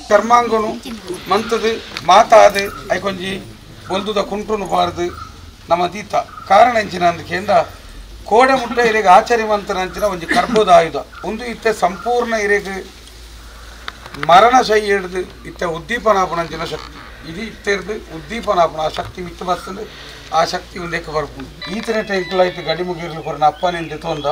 ಕರ್ಮಾಂಗನು ಮಂತದು ಮಾತಾದು ಐಕೊಂಜಿ ಬೊಲ್ದುದ ಕುಂಟುನು ಬಾರದು ನಮ್ಮ ದೀತ ಕಾರಣ ಎಂಚಿನ ಅಂದಕೇಂದ ಕೋಡೆ ಮುಟ್ಟ ಇರೆಗೆ ಆಚರಿವಂತನಂಚಿನ ಒಂಜಿ ಕರ್ಬೋದ ಆಯುಧ ಒಂದು ಇತ್ತೆ ಸಂಪೂರ್ಣ ಇರೆಗೆ ಮರಣ ಶೈ ಹಿಡ್ದು ಇತ್ತೆ ಉದ್ದೀಪನಾಪನಂಚಿನ ಶಕ್ತಿ ಇದು ಇತ್ತೆರ್ದು ಉದ್ದೀಪನಾಪನ ಆ ಶಕ್ತಿ ಮಿತ್ತು ಬರ್ತದೆ ಆ ಶಕ್ತಿ ಒಂದೇಕ ಬರ್ಪುಂಡು ಈತನೇ ಟೈಂಕುಲಾಯ್ತು ಗಡಿ ಮುಗಿರ್ಲು ಕೊರನ ಅಪ್ಪನೆಂದು ತೊಂದ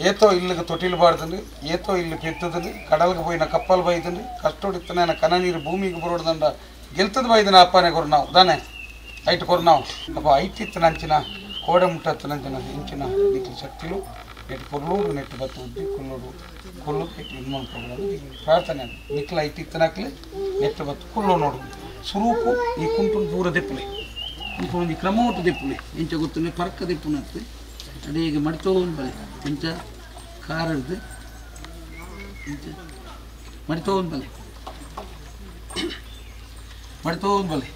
ಏತೋ ಇಲ್ಲಿಗೆ ತೊಟ್ಟಿಲು ಬಾರ್ದಂಡು ಏತೋ ಇಲ್ಲು ಪೆತ್ತದಂಡು ಕಡಲ್ಗೆ ಪೋಯಿನ ಕಪ್ಪಲ್ ಬೈದಂಡು ಕಷ್ಟೋಡಿತ್ತನ ಕನ ನೀರು ಭೂಮಿಗೆ ಬರೋಡ್ದಂಡ ಗೆಲ್ತದ ಬೈದನ ಅಪ್ಪನೆ ಕೊರು ನಾವು ದಾನೆ ಐಟ್ ಕೊರು ನಾವು ಅಪ್ಪ ಐತಿತ್ತನಂಚಿನ ಕೋಡೆ ಮುಟ್ಟತ್ತನಂಚಿನ ಇಂಚಿನ ನಿಕ್ಲು ಶಕ್ತಿಲು ನೆಟ್ಟು ಕೊರ್ಲೂರು ನೆಟ್ಟು ಬತ್ತು ಉದ್ದಿ ಕುಲ್ಲೋಡು ಕೊಲ್ಲು ನೆಟ್ಟು ಇದು ಮಾಡ್ಕೊಂಡು ಪ್ರಾರ್ಥನೆ ನಿಕ್ಲ ಐತಿತ್ತನಕ್ಲೆ ನೆಟ್ಟು ಬತ್ತು ಕುಲ್ಲೋ ನೋಡು ಸುರೂಪು ಈ ಕುಂಟುನ ಪೂರ ದೆಪ್ಪಲೆ ಕುಂಟು ಒಂದು ಕ್ರಮ ಒಟ್ಟು ದೆಪ್ಪಲೆ ಇಂಚ ಗೊತ್ತನೆ ಪರ್ಕ ದೆಪ್ಪುನತ್ತೆ ಅದೇ ಈಗ ಮಡಿತೋನ್ ಬಳೆ ಇಂಚ ಖಾರ ಹಿಡ್ದು ಇಂಚ ಮಡಿತೋನ್ ಬಲೆ ಮಡಿತೋನ್ ಬಲೆ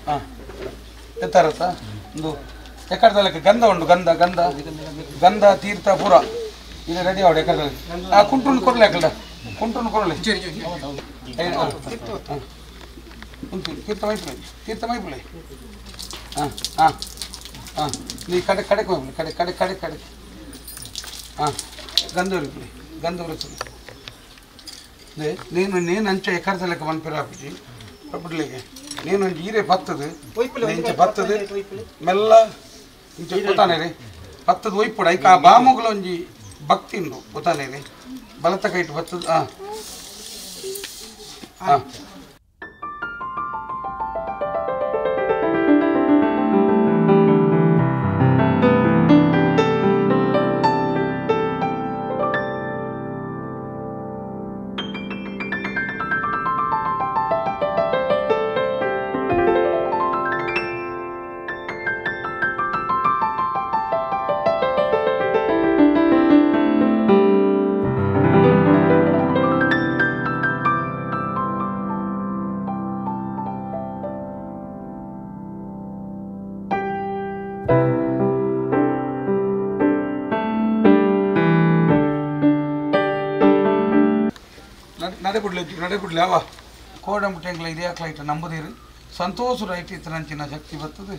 ಹಾಂ ಎತ್ತಾರತ್ತ ಒಂದು ಎಕ್ಕಡದಲ್ಲಕ್ಕೆ ಗಂಧ ಉಂಟು ಗಂಧ ಗಂಧ ಗಂಧ ತೀರ್ಥ ಪೂರ ಇದು ರೆಡಿ ಅವಡು ಎಕ್ಕಡದಲ್ಲಿ ಆ ಕುಂಟುನ್ನು ಕೊಡಲಿ ಅಕ್ಕಡ ಕುಂಟುನ್ನು ಕೊಡಲಿ ತೀರ್ಥ ಮೈಪುಲೆ ತೀರ್ಥ ಮೈಪುಲೆ ಹಾಂ ಹಾಂ ಹಾಂ ನೀ ಕಡೆ ಕಡೆಗೆ ಹೋಗ್ಲಿ ಕಡೆ ಕಡೆ ಕಡೆ ಕಡೆ ಹಾಂ ಗಂಧವರಿಪುಲೆ ಗಂಧವರಿ నేను నేను అంಚೆ ಎಕ್ಕಡದಲ್ಲಕ್ಕೆ ಮನ್ಪಿರ ಆಪುಜಿ ಪಪ್ಪಡ್ಲಿಗೆ నేను ಒಂಜಿ ಈರೆ ಬತ್ತದು ಇಂಚ ಬತ್ತದು ಮೆಲ್ಲ ಇಂಚ ಗೊತ್ತಾನೆ ರೀ ಬತ್ತದು ಒಯ್ಪುಡ ಐಕ ಆ ಬಾಮುಗಳ ಒಂಜಿ ಭಕ್ತಿ ಉಂಡು ಗೊತ್ತಾನೆ ರೀ ಬಲತ ಕೈಟ್ ಬತ್ತದು ಹಾಂ ಹಾಂ ಬುಡ್ಲೆ ನಡೆ ಬುಡ್ಲೆ ಅವ ಕೋಡಂಬುಟ್ಟು ಎಂಕ್ಲ ಇದೇ ಆಕ್ಲ ನಂಬುದೀರು ಸಂತೋಷ ರೈಟ್ ಇತ್ತನಂಚಿನ ಶಕ್ತಿ ಬರ್ತದೆ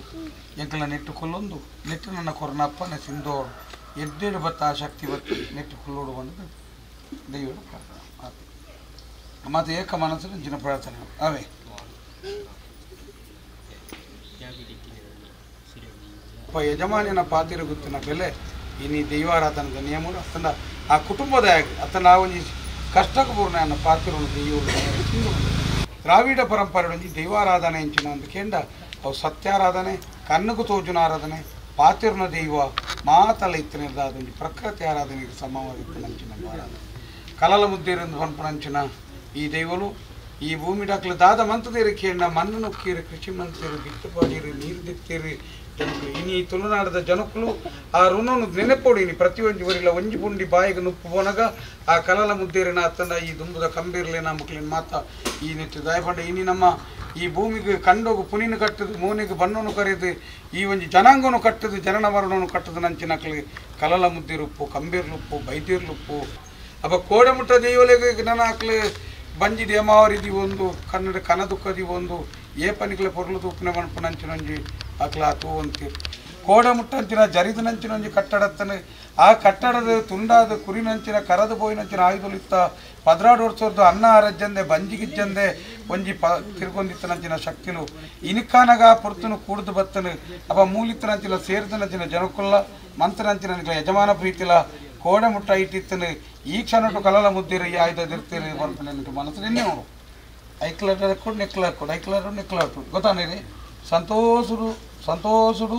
ಎಂಕ್ಲ ನೆಟ್ಟು ಕೊಲ್ಲೊಂದು ನೆಟ್ಟು ನನ್ನ ಕೊರನ ಅಪ್ಪನ ಸಿಂಧೋಡು ಎಡ್ಡೆಡು ಬತ್ತ ಆ ಶಕ್ತಿ ಬರ್ತದೆ ನೆಟ್ಟು ಕೊಲ್ಲೋಡು ಬಂದದ್ದು ದೈವರು ಪ್ರಾರ್ಥನೆ ಮತ್ತು ಏಕ ಮನಸ್ಸು ನಂಚಿನ ಪ್ರಾರ್ಥನೆ ಅವೇ. ಅಪ್ಪ ಯಜಮಾನಿನ ಪಾತಿರ ಗುತ್ತಿನ ಬೆಲೆ ಇನಿ ದೈವಾರಾಧನದ ನಿಯಮ ಅತ್ತನ ಆ ಕುಟುಂಬದ ಅತ್ತ ನಾವು ಕಷ್ಟಕ್ಕೆ ಪೂರ್ಣ ಪಾತಿರನ್ನು ದೈವರು ದ್ರಾವಿಡ ಪರಂಪರೆ ಒಂಜಿ ದೈವಾರಾಧನೆ ಎಂಚಿನ ಒಂದು ಕೇಂದ್ರ ಅವು ಸತ್ಯಾರಾಧನೆ ಕಣ್ಣುಕು ತೋಜುನ ಆರಾಧನೆ ಪಾತಿರ್ನ ದೈವ ಮಾತಲ ಇತ್ತನೆಲ್ಲ ಅದೊಂದು ಪ್ರಕೃತಿ ಆರಾಧನೆಗೆ ಸಮವಾಗಿತ್ತು ನಂಚಿನ ಆರಾಧನೆ ಕಲಲ ಮುದ್ದೇರೆಂದು ಪನ್ಪುನಂಚಿನ ಈ ದೈವಲು ಈ ಭೂಮಿ ಡಾಕ್ಲು ದಾದ ಮಂತದೇರಿ ಕೇಂದ್ರ ಮಣ್ಣು ನುಕ್ಕೀರು ಕೃಷಿ ಮಂತೀರು ಬಿತ್ತು ಪಾಡೀರು ನೀರು ದಿತ್ತೀರಿ ಜನಕುಲು ಇನಿ ಈ ತುಳುನಾಡದ ಜನಕುಲು ಆ ಋಣನು ನೆನೆಪೋಡು ಇನಿ ಪ್ರತಿಯೊಂಜಿ ಊರಿಲ್ಲ ಒಂಜಿ ಪುಂಡಿ ಬಾಯಿಗೆ ನುಪ್ಪು ಪೋನಗ ಆ ಕಲಲ ಮುದ್ದೇರಿನ ಅತ್ತಂದ ಈ ದುಂಬುದ ಕಂಬೀರ್ಲೇನ ಮಕ್ಕಳಿನ ಮಾತ ಈ ನೆಟ್ಟು ದಯಪಂಡ ಇನಿ ನಮ್ಮ ಈ ಭೂಮಿಗೆ ಕಂಡೋಗು ಪುನಿನ ಕಟ್ಟದು ಮೋನಿಗೆ ಬಣ್ಣನು ಕರೆದು ಈ ಒಂಜಿ ಜನಾಂಗನು ಕಟ್ಟದು ಜನನ ಮರಣನು ಕಟ್ಟದು ನಂಚಿನಕ್ಲಿಗೆ ಕಲಲ ಮುದ್ದಿರುಪ್ಪು ಕಂಬೀರ್ಲುಪ್ಪು ಬೈದಿರ್ಲುಪ್ಪು ಅಪ್ಪ ಕೋಡೆಮುಟ್ಟ ದೈವಲೆಗೆ ನನ್ನ ಹಾಕ್ಲಿ ಬಂಜಿ ದೇಮಾವರಿದಿ ಒಂದು ಕನ್ನಡ ಕನ ದುಃಖದಿ ಒಂದು ಏಪನಿಕ್ಲೆ ಪೊರ್ಲು ತೂಪನೆ ಮನ್ಪು ನಂಚಿನೊಂಜಿ ಅಕ್ಲ ತೂ ಅಂತೀರಿ ಕೋಡಮುಟ್ಟಂಚಿನ ಜರಿದನಂಚಿನೊಂಜಿ ಕಟ್ಟಡತ್ತನೆ ಆ ಕಟ್ಟಡದ ತುಂಡಾದ ಕುರಿನಂಚಿನ ಕರದು ಬೋಯಿನಂಚಿನ ಆಯುಧಲಿತ್ತ 12 ವರ್ಷದ್ದು ಅನ್ನ ಆರಜ್ಜಂದೆ ಬಂಜಿಗಿಜ್ಜಂದೆ ಒಂಜಿ ಪ ತಿರ್ಗೊಂದಿತ್ತನಂಚಿನ ಶಕ್ತಿಲು ಇನಿಕಾನಗ ಪೊರ್ತುನು ಕೂಡ್ದು ಬತ್ತನು ಅಪ್ಪ ಮೂಲಿತ್ತನಂಚಿನ ಸೇರಿದನಂಚಿನ ಜನಕುಲ್ಲ ಮಂತ್ರನಂಚಿನ ಯಜಮಾನ ಪ್ರೀತಿಲ ಕೋಡಮುಟ್ಟ ಇಟ್ಟಿತ್ತನು ಈ ಕ್ಷಣಟು ಕಲಲ ಮುದ್ದಿರು ಈ ಆಯುಧ ದಿರ್ತೀರಿ ಮನಸ್ಸು ನಿನ್ನೆ ನೋಡು ಐಕ್ಲಾಟ ಕೊಡು ನೆಕ್ಲಾಟ್ ಕೊಡು ಐಕ್ಲಾಟ ನೆಕ್ಲಾಟು ಗೊತ್ತಾನೇರಿ ಸಂತೋಷುಡು ಸಂತೋಷುಡು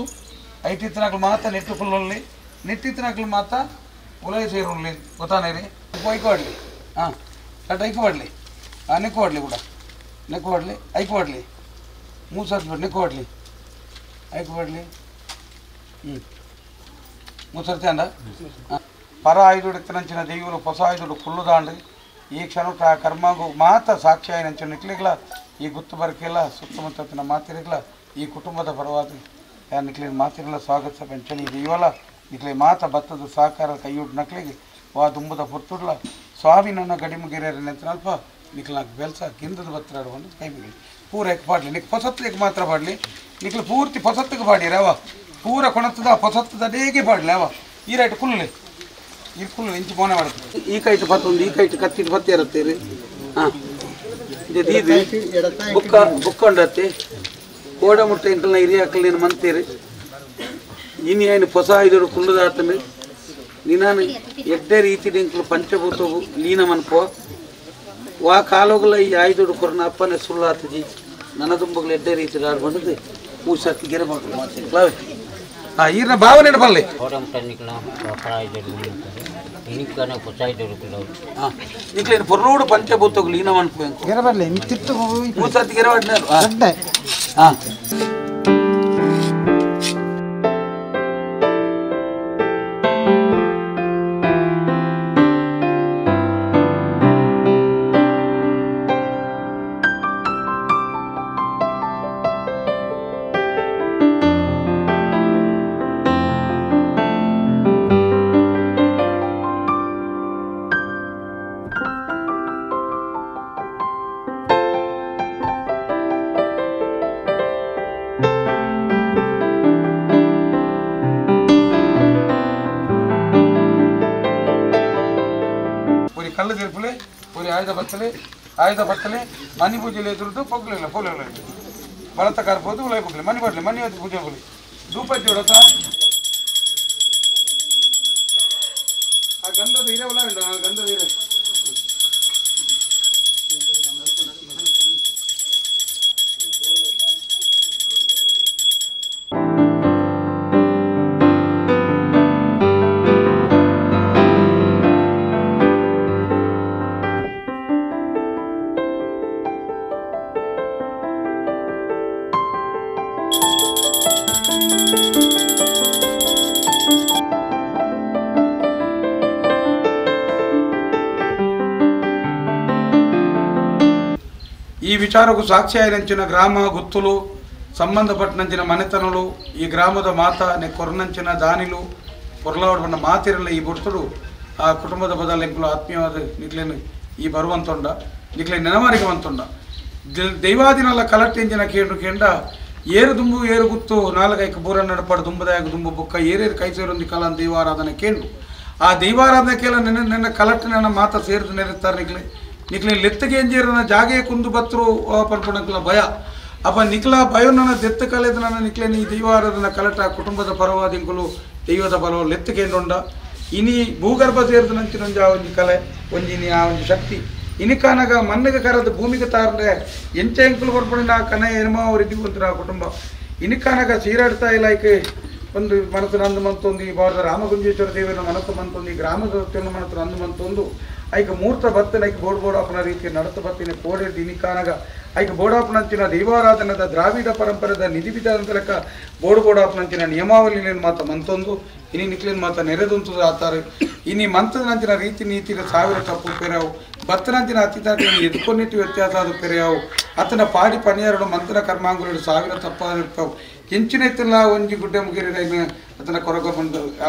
ಐಟಿತ್ತನಾಕ್ಲು ಮಾತ ನೆಟ್ಟು ಫುಲ್ಲಲ್ಲಿ ನೆಟ್ಟಿತ್ತನಾಕ್ಲು ಮಾತ ಉಲೈ ಸೇರುಳ್ಳಿ ಗೊತ್ತಾನೇರಿ ಐಕೋಡ್ಲಿ ಹಾಂ ಕಟ್ ಐಕೋಡ್ಲಿ ಹಾಂ ನೆಕ್ಕೋಡ್ಲಿ ಕೂಡ ನೆಕ್ಕೋಡ್ಲಿ ಐಕೋಡ್ಲಿ 3 ಸರ್ತಿ ನೆಕ್ಕೋಡ್ಲಿ ಐಕೋಡ್ಲಿ ಹ್ಞೂ 3 ಸರ್ತಿ ಅಂದ ಪರ ಆಯುಧುಡಿತ್ತನಂಚಿನ ದೈವಲು ಹೊಸ ಆಯುಧುಡು ಕುಳ್ಳುದಾಂಡು ಈ ಕ್ಷಣಕ್ಕೆ ಆ ಕರ್ಮಾಂಗು ಮಾತ ಸಾಕ್ಷಿ ಆಯ್ನಂಚಿನ ನಿಕ್ಲಿಗ್ಲ ಈ ಗುತ್ತು ಬರಕೆಲ್ಲ ಸುತ್ತಮುತ್ತನ ಮಾತಿರಿಗ್ಲ ಈ ಕುಟುಂಬದ ಪರವಾಗಿ ನಿಕ್ಲಿ ಮಾತಿರಲ್ಲ ಸ್ವಾಗತ ಪಂಚನಿ ದೈವಲ ನಿಕ್ಲಿ ಮಾತ ಭತ್ತದ ಸಹಕಾರ ಕೈಯುಡ್ ನಕ್ಲಿಗೆ ವಾ ದುಂಬದ ಪುರ್ತುಡ್ಲ ಸ್ವಾಮಿ ನನ್ನ ಗಡಿಮುಗಿರಿಯರ ನೆಂತನಲ್ಪ ನಿಕ್ಲಾಕ್ ಬೆಲ್ಸ ಗಿಂದದ ಬತ್ತರಾಡು ಬಂದು ಕೈ ಮುಗಿಲಿ ಪೂರ ಎಕ್ ಪಾಡ್ಲಿ ನಿಕ್ ಪೊಸತ್ಲಿಗೆ ಮಾತ್ರ ಪಾಡ್ಲಿ ನಿಕ್ಲು ಪೂರ್ತಿ ಪೊಸತ್ತಿಗೆ ಪಾಡಿರ ಅವ ಪೂರ ಕೊಣತದ ಪೊಸತ್ತದ ಅಡೇಗೆ ಪಾಡ್ಲಿ ಅವ ಈ ರೈಟ್ ಕುಲ್ಲೆ ಈ ಕುಲ್ಲು ಇಂಚು ಮೋನೆ ಮಾಡ್ತೀವಿ ಈ ಕೈಟು ಪತ್ತೊಂದು ಈ ಕೈಟು ಕತ್ತಿಟ್ಟು ಪತ್ತೆ ಇರುತ್ತೆ ಹಾಂ ಇದು ಬುಕ್ಕ ಬುಕ್ಕೊಂಡತ್ತೆ ಕೋಡ ಮುಟ್ಟ ಇಂಟಲ್ನ ಹಿರಿಯಾಕಲ್ ನೀನು ಮಂತೀರಿ ಇನಿ ಏನು ಹೊಸ ಐದು ಕುಲ್ಲದಾತನು ನಿನ್ನಾನು ಎಡ್ಡೆ ರೀತಿ ನಿಂಕ್ಲು ಪಂಚಭೂತವು ಲೀನ ಮನ್ಪೋ ವಾ ಕಾಲೋಗಲ ಈ ಆಯ್ದುಡು ಕೊರನ ಅಪ್ಪನೇ ಸುಳ್ಳಾತಜಿ ನನ್ನ ದುಂಬಗ್ಲು ಎಡ್ಡೆ ರೀತಿ ಆಡ್ಬಂದದ್ದು 3 ಸರ್ತಿ ಗೆರೆ ಮಾಡ್ಕೊಂಡು ಹಾಂ ಈರಿನ ಭಾವನೆ ಬರಲಿ ನಿಕ್ಲೇನು ಪೊರ್ಲೋಡು ಪಂಚಭೂತಗಳು ಲೀನ ಮನ್ಪು 3 ಸರ್ತಿ ಗೆರೆ ಮಾಡಿನ ಹಾಂ ಕಲ್ಲು ತಿರುಪುಲೆ ಪೂರಿ ಆಯುಧ ಬತ್ತಲೆ ಆಯುಧ ಬತ್ತಲೆ ಮನಿ ಪೂಜೆಲಿ ಎದುರುದು ಪೊಗ್ಲಿಲ್ಲ ಪೊಲೆ ಬಳತ ಕಾರ್ಬೋದು ಉಲೈ ಪೊಗ್ಲಿ ಮನಿ ಬಡ್ಲಿ ಮನಿ ಹೊತ್ತು ಪೂಜೆ ಪೊಲಿ ಧೂಪ ಜೋಡತ ಆ ಗಂಧದ ಹಿರೇ ಉಲ ಉಂಟು ಆ ಗಂಧದ ಹಿರೇ ಈ ವಿಚಾರಕ್ಕೂ ಸಾಕ್ಷಿಯಾಯಿನಂಚಿನ ಗ್ರಾಮ ಗುತ್ತುಲು ಸಂಬಂಧಪಟ್ಟನಂಚಿನ ಮನೆತನಲು ಈ ಗ್ರಾಮದ ಮಾತ ಕೊರ್ನಂಚಿನ ದಾನಿಲು ಕೊರ್ಲಾವಡ ಮಾತಿರಲ್ಲ ಈ ಬುರ್ತುಡು ಆ ಕುಟುಂಬದ ಬದಲೆಂಕುಲು ಆತ್ಮೀಯವಾದ ನಿಕ್ಲೇನು ಈ ಬರುವಂತೊಂಡ ನಿಕ್ಲೆ ನೆನಮಾರಿಗೆ ಮಂತುಂಡ ದೈವಾದಿನಲ್ಲ ಕಲಟ್ಟೆಂಜಿನ ಕೇಂದ್ರ ಕೇಂದ್ರ ಏರು ದುಂಬು ಏರು ಗುತ್ತು ನಾಲ್ಕೈಕ ಬೂರ ನಡಪಾಡು ದುಂಬದಾಯಕ ದುಂಬು ಬುಕ್ಕ ಏರೇರು ಕೈ ಸೇರೊಂದು ಕಲ ದೈವಾರಾಧನೆ ಕೇಂದ್ರ ಆ ದೈವಾರಾಧನೆ ಕೇಳ ನೆನೆ ನೆನ್ನ ಕಲಟ್ಟಿನ ಮಾತ ಸೇರಿದು ನೆರೆತ್ತಾರೆ ನಿಕ್ಲೆ ನಿಕ್ಲೆ ಲೆತ್ತಗೆ ಎಂಜೇರನ ಜಾಗೆ ಕುಂದು ಬತ್ರು ಪನ್ಪುಣಕ್ಲ ಭಯ ಅಪ್ಪ ನಿಕ್ಲ ಭಯನ ದೆತ್ತ ಕಲೆದ ನನ್ನ ನಿಕ್ಲೆ ನೀ ದೈವಾರಾಧನ ಕಲಟ ಕುಟುಂಬದ ಪರವಾದಿಂಕುಲು ದೈವದ ಬಲವ ಲೆತ್ತಕೇಂಡುಂಡ ಇನಿ ಭೂಗರ್ಭ ಸೇರಿದ ನಂಚಿನೊಂಜ ಆ ಒಂಜಿ ಕಲೆ ಒಂಜಿನಿ ಆ ಒಂಜಿ ಶಕ್ತಿ ಇನಿಕಾನಗ ಮಣ್ಣಿಗೆ ಕರೆದು ಭೂಮಿಗೆ ತಾರಂಡೆ ಎಂಚ ಎಂಕುಲು ಕೊರ್ಪುಣಿನ ಕನ ಎನುಮ ಅವ್ರು ಆ ಕುಟುಂಬ ಇನಿಕಾನಗ ಸೀರಾಡ್ತಾ ಇಲ್ಲ ಐಕೆ ಒಂದು ಮನಸ್ಸು ನಂದು ಮಂತೊಂದು ಈ ಭಾರತ ರಾಮಗುಂಜೇಶ್ವರ ದೇವರ ಮನಸ್ಸು ಮಂತೊಂದು ಈ ಗ್ರಾಮದ ಮನಸ್ಸು ನಂದು ಮಂತೊಂದು ಐಕ ಮೂರ್ತ ಬತ್ತನ ಐಕ ಬೋಡ್ ಬೋಡಾಪನ ರೀತಿ ನಡತ ಬತ್ತಿನ ಕೋಡೆ ಇನಿಕಾನಗ ಐಕ ಬೋಡಾಪನಂಚಿನ ದೈವಾರಾಧನದ ದ್ರಾವಿಡ ಪರಂಪರೆದ ನಿಧಿ ವಿಧಾನದ ಲೆಕ್ಕ ಬೋಡ್ ಬೋಡಾಪನಂಚಿನ ನಿಯಮಾವಳಿನ ಮಾತ ಮಂತೊಂದು ಇನಿ ನಿಕ್ಲಿನ ಮಾತ ನೆರೆದುಂತದ ಆತಾರೆ ಇನಿ ಮಂತದಂಚಿನ ರೀತಿ ನೀತಿನ ಸಾವಿರ ತಪ್ಪು ಪೆರಾವು ಬತ್ತನಂಚಿನ ಅತಿಥಿ ಎದುಕೊನ್ನಿಟ್ಟು ವ್ಯತ್ಯಾಸ ಆದ ಪೆರೆಯಾವು ಆತನ ಪಾಡಿ ಪನಿಯಾರಡು ಮಂತನ ಕರ್ಮಾಂಗುಲು ಸಾವಿರ ತಪ್ಪಾದಿರ್ತಾವು ಎಂಚಿನ ಇತ್ತಲ್ಲ ಒಂಜಿ ಗುಡ್ಡೆ ಮುಗಿರಿ ಆತನ ಕೊರಗ ಬಂದು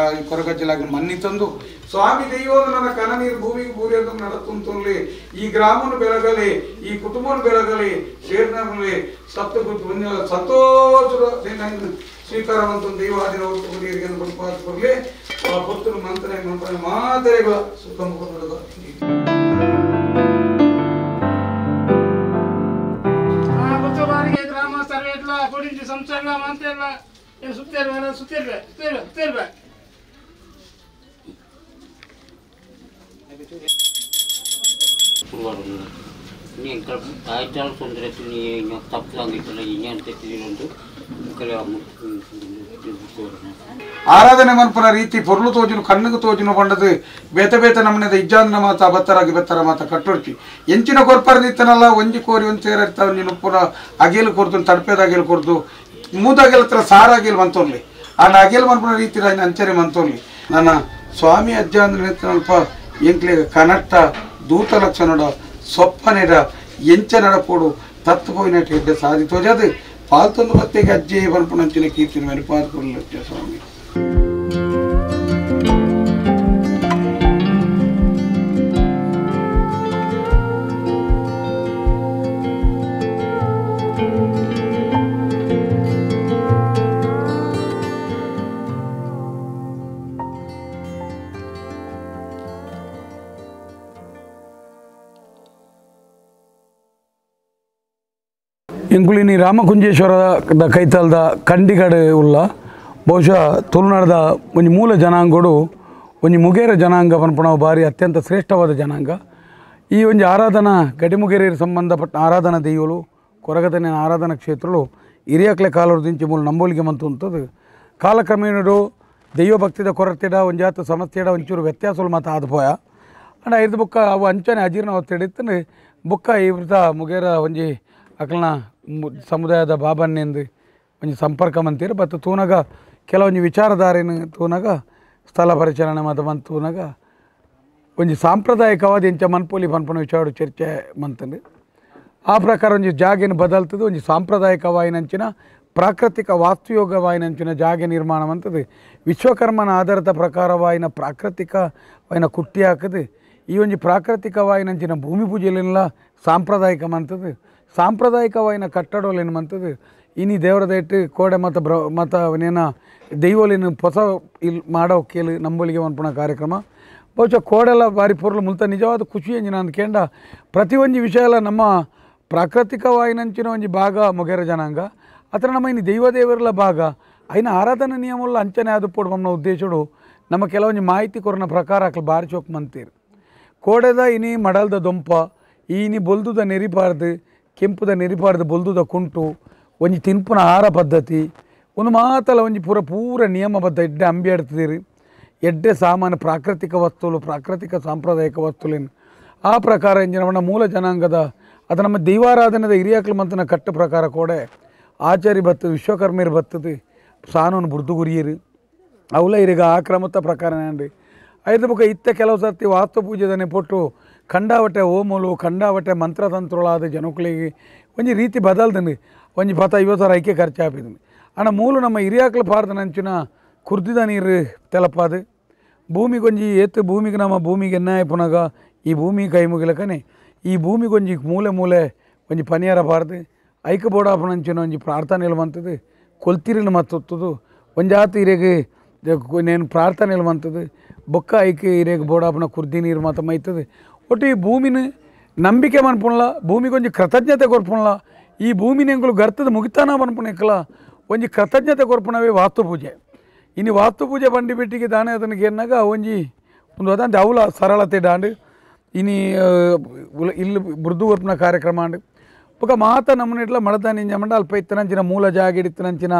ಕೊರಗಜ್ಜಲಾಗಿ ಮನ್ನಿ ತಂದು ಸ್ವಾಮಿ ದೈವದ ನನ್ನ ಕನ ನೀರು ಭೂಮಿಗೆ ಭೂರಿಯನ್ನು ನಡತುಂತುನ್ಲಿ ಈ ಗ್ರಾಮನು ಬೆಳಗಲಿ ಈ ಕುಟುಂಬನು ಬೆಳಗಲಿ ಸೇರಿನಲ್ಲಿ ಸತ್ತು ಸಂತೋಷ ಸ್ವೀಕಾರ ಮಂತು ದೈವಾದಿನ ನೀರಿಗೆ ಕೊಡಲಿ ಆ ಪುತ್ರನ ಮಂತ್ರ ಮಂತ್ರ ಮಾತೆಗಳ ಸುಖ ಗ್ರಾಮ ಸರ್ವೇಟ್ಲ ಕೊಡಿಂಜಿ ಸಂಸಾರ ಮಾಂತೆಲ್ಲ ಸುತ್ತೇರ್ವೆ ಸುತ್ತೇರ್ವೆ ಸುತ್ತೇರ್ವೆ ಸುತ್ತೇರ್ವೆ ಆರಾಧನೆ ಮನ್ಪುನ ರೀತಿ ಪೊರ್ಲು ತೋಜುನು ಕಣ್ಣಿಗೆ ತೋಜುನು ಬಂಡದು ಬೇತ ಬೇತ ನಮ್ಮನೆದ ಇಜ್ಜಾಂದನ ಮಾತ ಬತ್ತರಾಗಿ ಬೆತ್ತರ ಮಾತ ಕಟ್ಟೊಡ್ಚಿ ಎಂಚಿನ ಕೊರ್ಪರ ನಿತ್ತನಲ್ಲ ಒಂಜಿ ಕೋರಿ ಒಂದು ಸೇರಿರ್ತಾವ ನೀನು ಪುರ ಅಗೇಲು ಕೊರ್ದು ತಡಪೇದ ಅಗೇಲು ಕೊರ್ದು ಮೂದಾಗೆಲ್ಲ ಹತ್ರ ಸಾರಾಗೇಲು ಮಂತೋರ್ಲಿ ಆ ಅಗೇಲು ಮನ್ಪುನ ರೀತಿ ಅಂಚನೆ ಮಂತೋರ್ಲಿ ನನ್ನ ಸ್ವಾಮಿ ಅಜ್ಜ ಅಂದ್ರೆ ಅಲ್ಪ ಎಂಕ್ಲೆ ಕನಟ್ಟ ದೂತ ಲಕ್ಷಣಡ ಸೊಪ್ಪನೆಡ ಎಂಚ ನಡಪೋಡು ತತ್ತು ಪೋಯಿನಟ್ಟು ಹೆಡ್ಡೆ ಸಾಧಿ ತೋಜದು ಪಾಲ್ತೊಂದು ಬತ್ತೆಗೆ ಅಜ್ಜಿ ಬನ್ಪುನಂಚಿನ ಕೀರ್ತಿನ ಮೆನುಪಾದ ಸ್ವಾಮಿ. ಎಂಕುಲಿನಿ ರಾಮಕುಂಜೇಶ್ವರದ ಕೈತಲ್ದ ಕಂಡಿಗಡೆ ಉಲ್ಲ ಬಹುಶಃ ತುಳುನಾಡದ ಒಂಜಿ ಮೂಲ ಜನಾಂಗಡು ಒಂಜಿ ಮುಗೇರ ಜನಾಂಗ ಪನ್ಪುನವು ಬಾರಿ ಅತ್ಯಂತ ಶ್ರೇಷ್ಠವಾದ ಜನಾಂಗ. ಈ ಒಂಜಿ ಆರಾಧನಾ ಗಡಿಮುಗೇರಿಯರ ಸಂಬಂಧಪಟ್ಟ ಆರಾಧನಾ ದೈವಲು ಕೊರಗದನೆ ಆರಾಧನಾ ಕ್ಷೇತ್ರಗಳು ಹಿರಿಯಕ್ಲೆ ಕಾಲದಿಂಚಿ ಮೂಲ ನಂಬೋಲಿಗೆ ಮಂತು ಕಾಲಕ್ರಮೇಣಡು ದೈವಭಕ್ತಿದ ಕೊರತೆಡ ಒಂಜಾತ ಸಮಸ್ಯೆಡ ಒಂಚೂರು ವ್ಯತ್ಯಾಸలు ಮಾತ ಆದ ಪೋಯ ಅಂಡ ಐದು ಬುಕ್ಕ ಅವು ಅಂಚನೆ ಅಜೀರ್ಣ ಒತ್ತಿಡಿತ್ತಂದ್ರೆ ಬುಕ್ಕ ಈ ವೃತ ಮುಗೇರ ಒಂಜಿ ಅಕಲ್ನ ಸಮುದಾಯದ ಬಾಬನ್ನೆಂದು ಒಂಜಿ ಸಂಪರ್ಕ ಮಂತೀರು ಬಟ್ ತೂನಗ ಕೆಲವೊಂಜಿ ವಿಚಾರಧಾರೆನ ತೂನಗ ಸ್ಥಳ ಪರಿಚಲನೆ ಮತ್ತು ಮಂತ್ ತೂನಗ ಒಂಜಿ ಸಾಂಪ್ರದಾಯಿಕವಾದ ಇಂಚ ಮನ್ಪೊಲಿ ಪನ್ಪುನ ವಿಚಾರ ಚರ್ಚೆ ಮಂತಂದು ಆ ಪ್ರಕಾರ ಒಂಜಿ ಜಾಗೆನ ಬದಲ್ತದೆ ಒಂಜಿ ಸಾಂಪ್ರದಾಯಿಕವಾಯಿನಂಚಿನ ಪ್ರಾಕೃತಿಕ ವಾಸ್ತುಯೋಗವಾಯಿನಂಚಿನ ಜಾಗೆ ನಿರ್ಮಾಣ ಮಂತದೆ ವಿಶ್ವಕರ್ಮನ ಆಧಾರಿತ ಪ್ರಕಾರವಾಯಿನ ಪ್ರಾಕೃತಿಕವಾಯಿನ ಕುಟ್ಟಿ ಹಾಕದು ಈ ಒಂಜಿ ಪ್ರಾಕೃತಿಕವಾಯಿನಂಚಿನ ಭೂಮಿ ಪೂಜೆಲೆಲ್ಲ ಸಾಂಪ್ರದಾಯಿಕ ಮಂತದೆ ಸಾಂಪ್ರದಾಯಿಕವಾಯಿನ ಕಟ್ಟಡೋಲೇನು ಮಂತದೆ ಇನಿ ದೇವರದೈಟ್ ಕೋಡೆ ಮತ್ತು ಮತ್ತು ಅವನೇನ ದೈವೋಲೇನು ಹೊಸ ಇಲ್ಲಿ ಮಾಡೋ ಕೇಳಿ ನಂಬೊಲಿಗೆ ಮನ್ಪುನ ಕಾರ್ಯಕ್ರಮ ಬಹುಶಃ ಕೋಡೆಲ್ಲ ಬಾರಿ ಪೊರ್ಲು ಮುಲ್ತ ನಿಜವಾದ ಖುಷಿ ಎಂಜಿನ ಅಂದ್ಕೇಂಡ ಪ್ರತಿ ಒಂಜಿ ವಿಷಯ ಎಲ್ಲ ನಮ್ಮ ಪ್ರಾಕೃತಿಕವಾಯಿನಂಚಿನ ಒಂಜಿ ಭಾಗ ಮೊಗೇರ ಜನಾಂಗ ಅತ್ರ ನಮ್ಮ ಇನ್ನು ದೈವದೇವರಲ ಭಾಗ అయిన ಆರಾಧನಾ ನಿಯಮಲ್ಲ ಅಂಚನೆ ಆದುಪೋಡು ನಮ್ಮ ಉದ್ದೇಶಡು ನಮ್ಮ ಕೆಲವೊಂಜಿ ಮಾಹಿತಿ ಕೊರನ ಪ್ರಕಾರ ಅಕ್ಲು ಬಾರಿ ಚೋಕ್ ಮಂತೀರು ಕೋಡೆದ ಇನಿ ಮಡಲ್ದ ದೊಂಪ ಈ ಇನಿ ಬೊಲ್ದುದ ನೆರಿಪಾರ್ದು ಕೆಂಪುದ ನೆರಿಪಾರ್ದು ಬೊಲ್ದುದ ಕುಂಟು ಒಂಜಿ ತಿನ್ಪುನ ಆಹಾರ ಪದ್ಧತಿ ಒಂದು ಮಾತಲ ಒಂಜಿ ಪೂರ ಪೂರ ನಿಯಮಬದ್ಧ ಎಡ್ಡೆ ಅಂಬಿ ಆಡ್ತಿದ್ದೀರಿ ಎಡ್ಡೆ ಸಾಮಾನ್ಯ ಪ್ರಾಕೃತಿಕ ವಸ್ತುಗಳು ಪ್ರಾಕೃತಿಕ ಸಾಂಪ್ರದಾಯಿಕ ವಸ್ತುಲೇನು ಆ ಪ್ರಕಾರ ಎಂಜಿನ ಮೂಲ ಜನಾಂಗದ ಅದು ನಮ್ಮ ದೈವಾರಾಧನೆದ ಹಿರಿಯಾಕ್ಲು ಮಂತನ ಕಟ್ಟು ಪ್ರಕಾರ ಕೂಡ ಆಚಾರಿ ಬರ್ತದೆ ವಿಶ್ವಕರ್ಮೀರು ಬರ್ತದೆ ಸಾನೂನು ಬುರ್ದು ಗುರಿಯರು ಅವಲ ಇರಿಗ ಆ ಕ್ರಮದ ಪ್ರಕಾರ ಏನ್ರಿ ಐದು ಬುಕ್ಕ ಇತ್ತ ಕೆಲವು ಸರ್ತಿ ವಾಸ್ತು ಪೂಜೆದನೆ ಪೊಟ್ಟು ಖಂಡಾವಟೆ ಓಮುಲು ಖಂಡಾವಟೆ ಮಂತ್ರತಂತ್ರಗಳಾದ ಜನಕುಲಿಗೆ ಒಂಜಿ ರೀತಿ ಬದಲ್ದಂడి ಒಂಜಿ ಪತ್ತ 50 ಸಾವಿರ ಐಕೆ ಖರ್ಚು ಆಪಿದ್ದೀನಿ ಅಣ್ಣ ಮೂಲು ನಮ್ಮ ಹಿರಿಯಾಕ್ಲು ಪಾರ್ದ ನಂಚಿನ ಕುರ್ದಿದ ನೀರು ತೆಲಪಾದು ಭೂಮಿಗೊಂಜಿ ಏತು ಭೂಮಿಗೆ ನಮ್ಮ ಭೂಮಿಗೆ ಎನ್ನಾಯ ಪುನಗ ಈ ಭೂಮಿ ಕೈ ಮುಗಿಲಕನೆ ಈ ಭೂಮಿಗೊಂಜಿ ಮೂಲೆ ಮೂಲೆ ಒಂಜಿ ಪನಿಯಾರ ಬಾರ್ದು ಐಕ ಬೋಡಾಪನಂಚಿನ ಒಂಜಿ ಪ್ರಾರ್ಥನೆలు ಮಂತದು ಕೊಲ್ತಿರಿನ ಮತ್ತೊತ್ತದು ಒಂಜಾತ ಇರೆಗ್ నేను ಪ್ರಾರ್ಥನೆలు ಮಂತದು ಬೊಕ್ಕ ಐಕೆ ಇರೆಗ್ ಬೋಡಾಪನ ಕುರ್ದಿ ನೀರು ಮಾತ ಮೈತದು ಒಟ್ಟು ಈ ಭೂಮಿನ ನಂಬಿಕೆ ಮನ್ಪುಣ್ಲ ಭೂಮಿಗೊಂಜಿ ಕೃತಜ್ಞತೆ ಕೊರ್ಪುಣ್ಲ ಈ ಭೂಮಿನ ಎಂಕುಲು ಗರ್ತದ ಮುಗಿತಾನ ಪನ್ಪುನ ಒಂಜಿ ಕೃತಜ್ಞತೆ ಕೊರ್ಪುಣವೇ ವಾಸ್ತು ಪೂಜೆ. ಇನ್ನು ವಾಸ್ತು ಪೂಜೆ ಬಂಡಿ ಬಿಟ್ಟಿಗೆ ದಾನೆ ಅದನಿಗೆ ಏನಾಗ ಒಂಜಿ ಒಂದು ಅದಂತೆ ಅವಲ ಸರಳತೆ ಡಾಂಡು ಇನಿ ಇಲ್ಲಿ ಮೃದು ಕೊರ್ಪುನ ಕಾರ್ಯಕ್ರಮ ಅಂಡು ఒక ಮಾತ ನಮ್ಮನೆಟ್ಲ ಮಡತಾನಿಂಜ ಮಂಡ ಅಲ್ಪ ಇತ್ತನಂಚಿನ ಮೂಲ ಜಾಗ ಇತ್ತನಂಚಿನ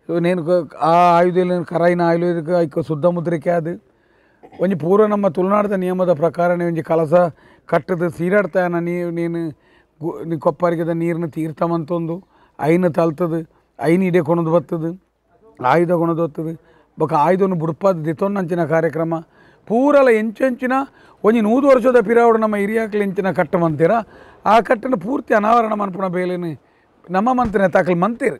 నేను ಆ ಆಯುಧದಲ್ಲಿ ಕರಾಯಿನ ಆಯುಧಕ್ಕೆ ಐಕ ಶುದ್ಧ ಮುದ್ರಿಕೆ ಅದು ಒಂಜಿ ಪೂರ್ವ ನಮ್ಮ ತುಳುನಾಡದ ನಿಯಮದ ಪ್ರಕಾರನೇ ಒಂಜಿ ಕಲಸ ಕಟ್ಟದು ಸೀರಾಡ್ತಾನ ನೀನು ಕೊಪ್ಪರಿಗೆದ ನೀರನ್ನ ತೀರ್ಥಮಂತೊಂದು ಐನ ತಲ್ತದು ಐನ ಇಡೆ ಕೊಣದು ಬರ್ತದೆ ಆಯುಧ ಕೊಣದು ಬರ್ತದೆ ಬೊಕ ಆಯುಧವನ್ನು ಬುಡ್ಪಾದ ದಿತ್ತೊಂದಂಚಿನ ಕಾರ್ಯಕ್ರಮ ಪೂರಲ ಎಂಚೆಂಚಿನ ಒಂಜಿ 100 ವರ್ಷದ ಪಿರಾವಡು ನಮ್ಮ ಹಿರಿಯಾಕ್ಲು ಎಂಚಿನ ಕಟ್ಟಮಂತೀರ ಆ ಕಟ್ಟನ್ನು ಪೂರ್ತಿ ಅನಾವರಣ ಮನ್ಪುಣ ಬೇಲೇನು ನಮ್ಮ ಮಂತ್ರಿನ ತಾಕಲು ಮಂತೀರು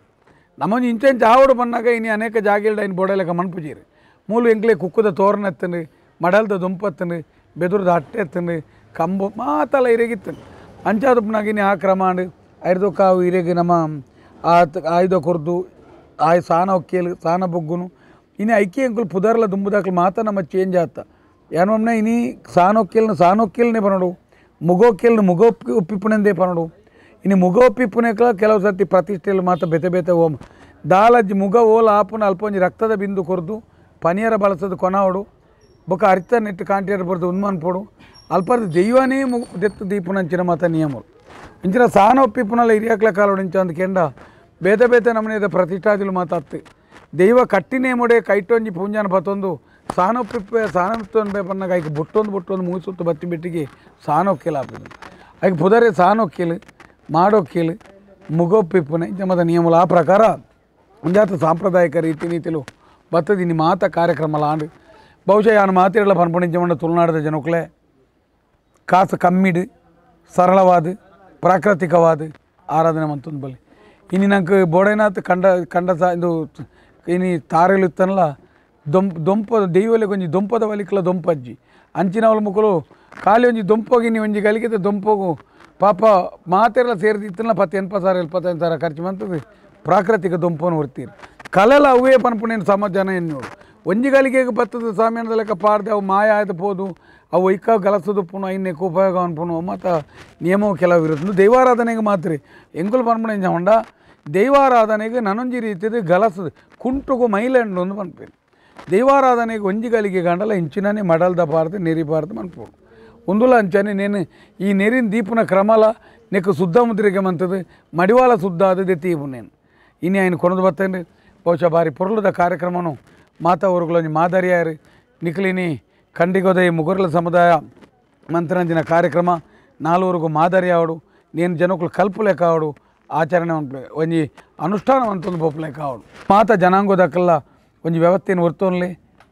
ನಮ್ಮೊಂಜಿ ಇಂಚೆಂಚು ಆವಡು ಬನ್ನಾಗ ಇನಿ ಅನೇಕ ಜಾಗಿಲ್ಡ ಇನ್ನು ಬೋಡಲೆಕ್ಕ ಮನ್ಪುಜೀರು ಮೂಲು ಎಂಕ್ಲೆ ಕುಕ್ಕುದ ತೋರಣ ಎತ್ತಂಡು ಮಡಲ್ದ ದುಂಪತ್ತಂಡು ಬೆದುರದ ಅಟ್ಟೆ ಎತ್ತಂಡು ಕಂಬು ಮಾತಲ್ಲ ಇರೆಗಿತ್ತಂಡು ಅಂಚಾದಪ್ಪನಾಗಿನಿ ಆ ಕ್ರಮ ಅಂಡು ಐರ್ದೊಕ್ಕ ಅವು ಇರೆಗೆ ನಮ್ಮ ಆ ಆಯುಧ ಕೊರ್ದು ಆ ಸಾನ ಒಕ್ಕೇಲು ಸಾನ ಬೊಗ್ಗುನು ಇನಿ ಐಕ್ಯ ಎಂಕುಲು ಪುದರ್ಲ ದುಂಬುದಾಕ್ಲು ಮಾತ ನಮ್ಮ ಚೇಂಜ್ ಆತ ಏನೊಮ್ಮೆ ಇನಿ ಸಾನೊಕ್ಕೇಲ್ನ ಸಾನೊಕ್ಕೇಲ್ನೇ ಪನಡು ಮುಗೋಕ್ಕೇಲ್ನ ಮುಗೋಪ್ಪಿ ಉಪ್ಪಿಪ್ಪುನೆಂದೇ ಪನಡು ಇನ್ನು ಮುಗ ಒಪ್ಪಿಪ್ಪುನೆಕ್ಲ ಕೆಲವು ಸರ್ತಿ ಪ್ರತಿಷ್ಠೆಯಲ್ಲಿ ಮಾತ್ರ ಬೆತೆ ಬೆತೆ ಓಮ್ ದಾಲಜ್ಜಿ ಮುಗ ಓಲ ಆಪುನ ಅಲ್ಪ ಒಂಜಿ ರಕ್ತದ ಬಿಂದು ಕೊರ್ದು ಪನಿಯರ ಬಳಸೋದು ಕೊನಾವಡು ಬೊಕ ಅರಿತ ನೆಟ್ಟು ಕಾಂಟಿಯರ್ ಬರೆದು ಉನ್ಮನ್ಪೋಡು ಅಲ್ಪರ್ದು ದೈವನೇ ಮುಗ್ ದೆತ್ತು ದೀಪುನಂಚಿನ ಮಾತ ನಿಯಮలు ಇಂಚಿನ ಸಾನ ಒಪ್ಪಿಪ್ಪುನಲ್ಲ ಹಿರಿಯಾಕ್ಲ ಕಾಲೋಡು ಇಂಚ ಅಂದ್ ಕೆಂಡ ಬೇತೆ ಬೇತೆ ನಮನೇದ ಪ್ರತಿಷ್ಠಾದಿಲು ಮಾತಾತ್ತು ದೈವ ಕಟ್ಟಿನೇ ಮೊಡೆ ಕೈಟೊಂಜಿ ಪೂಂಜಾನ ಬತ್ತೊಂದು ಸಾನೊಪ್ಪಿಪ್ಪೆ ಸಾನೊತ್ತೊಂದು ಬೇಪನ್ನಾಗ ಐಕೆ ಬುಟ್ಟೊಂದು ಬುಟ್ಟೊಂದು ಮೂಸುತ್ತು ಬತ್ತಿ ಬಿಟ್ಟಿಗೆ ಸಾನೊಕ್ಕೆಲ ಆಪುದು ಐಕೆ ಪುದರೆ ಸಾನೊಕ್ಕೆಲು ಮಾಡೋಕ್ಕೆಲು ಮುಗೊಪ್ಪಿಪ್ಪುನೆ ಇಂಚ ಮತ ನಿಯಮలు ಆ ಪ್ರಕಾರ ಒಂಜಾತ ಸಾಂಪ್ರದಾಯಿಕ ರೀತಿ ನೀತಿಲು ಬತ್ತದಿ ನಿಮ್ಮ ಮಾತ ಕಾರ್ಯಕ್ರಮ ಆಂಡು ಬಹುಶಃ ಯಾನು ಮಾತಿರಲ್ಲ ಪನ್ಪುಣಿಂಚಮಂಡ ತುಳುನಾಡದ ಜನಕ್ಕಲೇ ಕಾಸು ಕಮ್ಮಿಡು ಸರಳವಾದ ಪ್ರಾಕೃತಿಕವಾದ ಆರಾಧನೆ ಮಂತೊಂದು ಬಲ್ಲಿ ಇನ್ನು ನಂಗೆ ಬೋಡೈನಾಥ್ ಕಂಡ ಕಂಡ ಇದು ಇನಿ ತಾರೆಲು ಇತ್ತನಲ್ಲ ದೊಂಪ ದೈವಲೆ ಒಂಜಿ ದೊಂಪದ ವಲಿಕ್ಲ ದೊಂಪಜ್ಜಿ ಅಂಚಿನವಳ ಮುಕ್ಕಲು ಖಾಲಿ ಒಂಜಿ ದೊಂಪೋಗಿ ಒಂಜಿ ಗಲಿಗೆದ ದೊಂಪೋಗು ಪಾಪ ಮಾತೆಲ್ಲ ಸೇರಿದಿತ್ತಲ್ಲ 10 80 ಸಾವಿರ 75 ಸಾವಿರ ಖರ್ಚು ಮಂತದ್ದು ಪ್ರಾಕೃತಿಕ ದೊಂಪನ್ನು ಹೊರ್ತೀರಿ ಕಲೆಲ ಅವೇ ಪನ್ಪುನೇನು ಸಮಾಜ ಎನ್ನೋಡು ಒಂಜಿ ಗಲಿಗೆಗೆ ಬತ್ತದ ಸಾಮ್ಯಾನದ ಲೆಕ್ಕ ಪಾಡ್ದೆ ಅವು ಮಾಯ ಆಯ್ತು ಪೋದು ಅವು ಐಕ ಗಲಸದು ಪುನು ಐನೆಕ್ ಉಪಯೋಗ ಅನ್ಪುನು ಮತ್ತು ನಿಯಮವು ಕೆಲವು ಇರುತ್ತೆ ದೈವಾರಾಧನೆಗೆ ಮಾತ್ರ ಎಂಕುಲು ಪನ್ಪುಣ ಹೊಂಡ ದೈವಾರಾಧನೆಗೆ ನನೊಂಜಿ ರೀತಿಯದು ಗಲಸದು ಕುಂಟುಗು ಮೈಲೆಂಡು ಒಂದು ಪನ್ಪೇನು ದೈವಾರಾಧನೆಗೆ ಒಂಜಿ ಗಲಿಗೆ ಗಂಡಲ ಇಂಚಿನೇ ಮಡಲ್ದ ಬಾರ್ದು ನೆರಿಬಾರ್ದು ಮನ್ಪೋಡು ಒಂದುಲ ಅಂಚನೆ ನೇನು ಈ ನೆರಿನ ದೀಪನ ಕ್ರಮಲ ನೆಕ್ಕು ಶುದ್ಧ ಮುದ್ರಿಕೆ ಮಂತದು ಮಡಿವಾಳ ಶುದ್ಧ ಆದದೆ ತೀಪು ನೇನು ಇನಿ ఆయన ಕೊನದು ಬತ್ತಂಡು ಬಹುಶಃ ಭಾರಿ ಪೊರ್ಲುದ ಕಾರ್ಯಕ್ರಮನು ಮಾತಾ ಊರುಗಳೊಂಜಿ ಮಾದರಿಯಾರು ನಿಕ್ಲಿನಿ ಖಂಡಿಗೋದಯ ಮುಗುರ್ಲ ಸಮುದಾಯ ಮಂತ್ರಂಜಿನ ಕಾರ್ಯಕ್ರಮ ನಾಲ್ವರೆಗೂ ಮಾದರಿ ಆವಡು నేను ಜನಕ್ಕಳು ಕಲ್ಪುಲೆಕ್ಕ ಆವಡು ಆಚರಣೆ ಒಂಜಿ ಅನುಷ್ಠಾನ ಅಂತೊಂದು ಬೊಪ್ಪುಲೆಕ್ಕ ಆವಡು ಮಾತ ಜನಾಂಗದಕ್ಕಲ್ಲ ಒಂಜಿ ವ್ಯವಸ್ಥೆಯನ್ನು ಒರ್ತೊನ್ಲಿ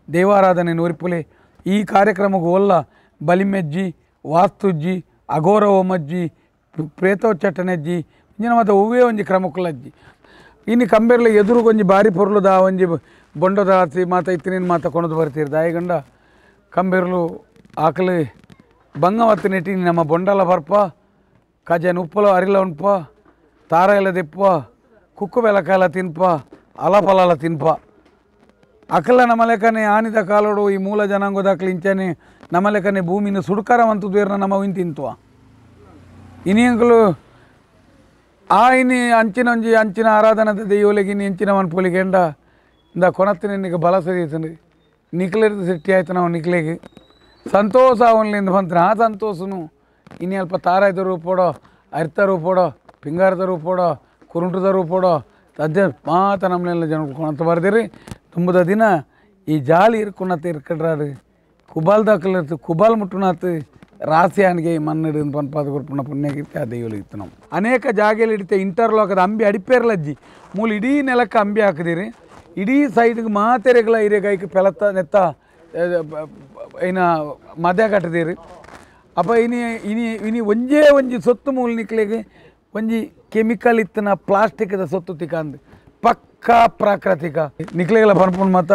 ದೇವಾರಾಧನೆ ಒರಿಪುಲೆ ಈ ಕಾರ್ಯಕ್ರಮಕ್ಕೆ ಒಲ್ಲ ಬಲಿಮೆಜ್ಜಿ ವಾಸ್ತುಜ್ಜಿ ಅಘೋರ ಹೋಮಜ್ಜಿ ಪ್ರೇತೋಚ್ಚಟನೆಜ್ಜಿ ಇಂಜಿನ ಮತ್ತು ಹೂವೇ ಒಂಜಿ ಕ್ರಮಕ್ಕುಲಜ್ಜಿ ಇನ್ನು ಕಂಬೆರ್ಲ ಎದುರುಗೊಂಜಿ ಬಾರಿ ಪೊರ್ಲುದ ಒಂಜಿ ಬೊಂಡದ ಆಸಿ ಮಾತ ಇತ್ತಿನ ಮಾತ ಕೊಣದು ಬರ್ತೀರಿ ದಾಯಿಗಂಡ ಕಂಬೆರ್ಲು ಆಕಲಿ ಬಂಗವತ್ತು ನೆಟ್ಟಿ ನಮ್ಮ ಬೊಂಡಲ ಬರ್ಪ ಕಜನ್ ಉಪ್ಪಲ ಅರಿಲ ಉಣ್ಪ ತಾರ ಎಲ್ಲ ದಿಪ್ಪ ಕುಕ್ಕು ಬೆಲಕಾಲ ತಿನ್ಪ ಅಲಫಲಾಲ ತಿನ್ಪ ಅಕಲ ನಮ್ಮ ಲೆಕ್ಕನೆ ಆನಿದ ಕಾಲೋಡು ಈ ಮೂಲ ಜನಾಂಗದಾಕ್ಲಿ ಇಂಚನೆ ನಮ್ಮ ಲೆಕ್ಕನೆ ಭೂಮಿನ ಸುಡ್ಕರವಂತದ್ದು ಏರ್ನ ನಮ್ಮ ವಿನ್ ತಿಂತುವ ಇನಿಯಂಕಲು ಆ ಇನಿ ಅಂಚಿನ ಒಂಜಿ ಅಂಚಿನ ಆರಾಧನದ ದೈವಲೆಗೆ ಇನಿ ಎಂಚಿನ ಮನ್ಪುಲಿಗೆಂಡ ಇಂದ ಕೊನತ್ತಿನ ನಿನಗೆ ಬಲ ಸರಿಯುತ್ತಂದು ನಿಕ್ಲೆರ್ದು ಸಿಟ್ಟಿ ಆಯ್ತು ನಾವು ನಿಕ್ಲೆಗೆ ಸಂತೋಷ ಅವನ್ಲಿಂದ ಬಂತು ಆ ಸಂತೋಷನು ಇನಿ ಅಲ್ಪ ತಾರಾಯ್ದ ರೂಪೋಡೋ ಅರಿತ ರೂಪೋಡೋ ಪಿಂಗಾರದ ರೂಪೋಡೋ ಕುರುಂಟದ ರೂಪೋಡೋ ತದ್ದೆ ಮಾತ ನಮ್ಮನ್ನೆಲ್ಲ ಜನ ಕೊಣತ ಬರ್ದಿರಿ ತುಂಬದ ದಿನ ಈ ಜಾಲಿ ಇರ್ಕೊಣತ್ ಇರ್ಕಡ್ರಾರು ಕುಬಾಲ್ದಾಕಲಿರ್ತು ಕುಬಾಲ್ ಮುಟ್ಟುನಾತು ರಾಸಿಯಾನಿಗೆ ಮನ್ನಡು ಪನ್ಪಾದ ಕೊರ್ಪುಣ ಪುಣ್ಯಕೀರ್ತಿ ಆ ದೈವಲು ಇತ್ತು ನಾವು ಅನೇಕ ಜಾಗೆಯಲ್ಲಿ ಹಿಡಿತೆ ಇಂಟರ್ಲಾಕದ ಅಂಬಿ ಅಡಿಪೇರ್ಲಜ್ಜಿ ಮೂಲ ಇಡೀ ನೆಲಕ್ಕೆ ಅಂಬಿ ಹಾಕಿದಿರಿ ಇಡೀ ಸೈಡ್ಗೆ ಮಾತೆರೆಗಳ ಹಿರಿಯಗಾಯ್ಕೆ ಪೆಲತ್ತ ನೆತ್ತ ಏನ ಮದ್ಯ ಕಟ್ಟದಿರಿ ಅಪ್ಪ ಇನಿ ಇನಿ ಇನಿ ಒಂಜೇ ಒಂಜಿ ಸೊತ್ತು ಮೂಲ ನಿಕ್ಲೆಗೆ ಒಂಜಿ ಕೆಮಿಕಲ್ ಇತ್ತನ ಪ್ಲಾಸ್ಟಿಕ್ದ ಸೊತ್ತು ತಿಕ್ಕಂದು ಪಕ್ಕಾ ಪ್ರಾಕೃತಿಕ ನಿಕ್ಲೆಗಳ ಪನ್ಪುಣ ಮಾತ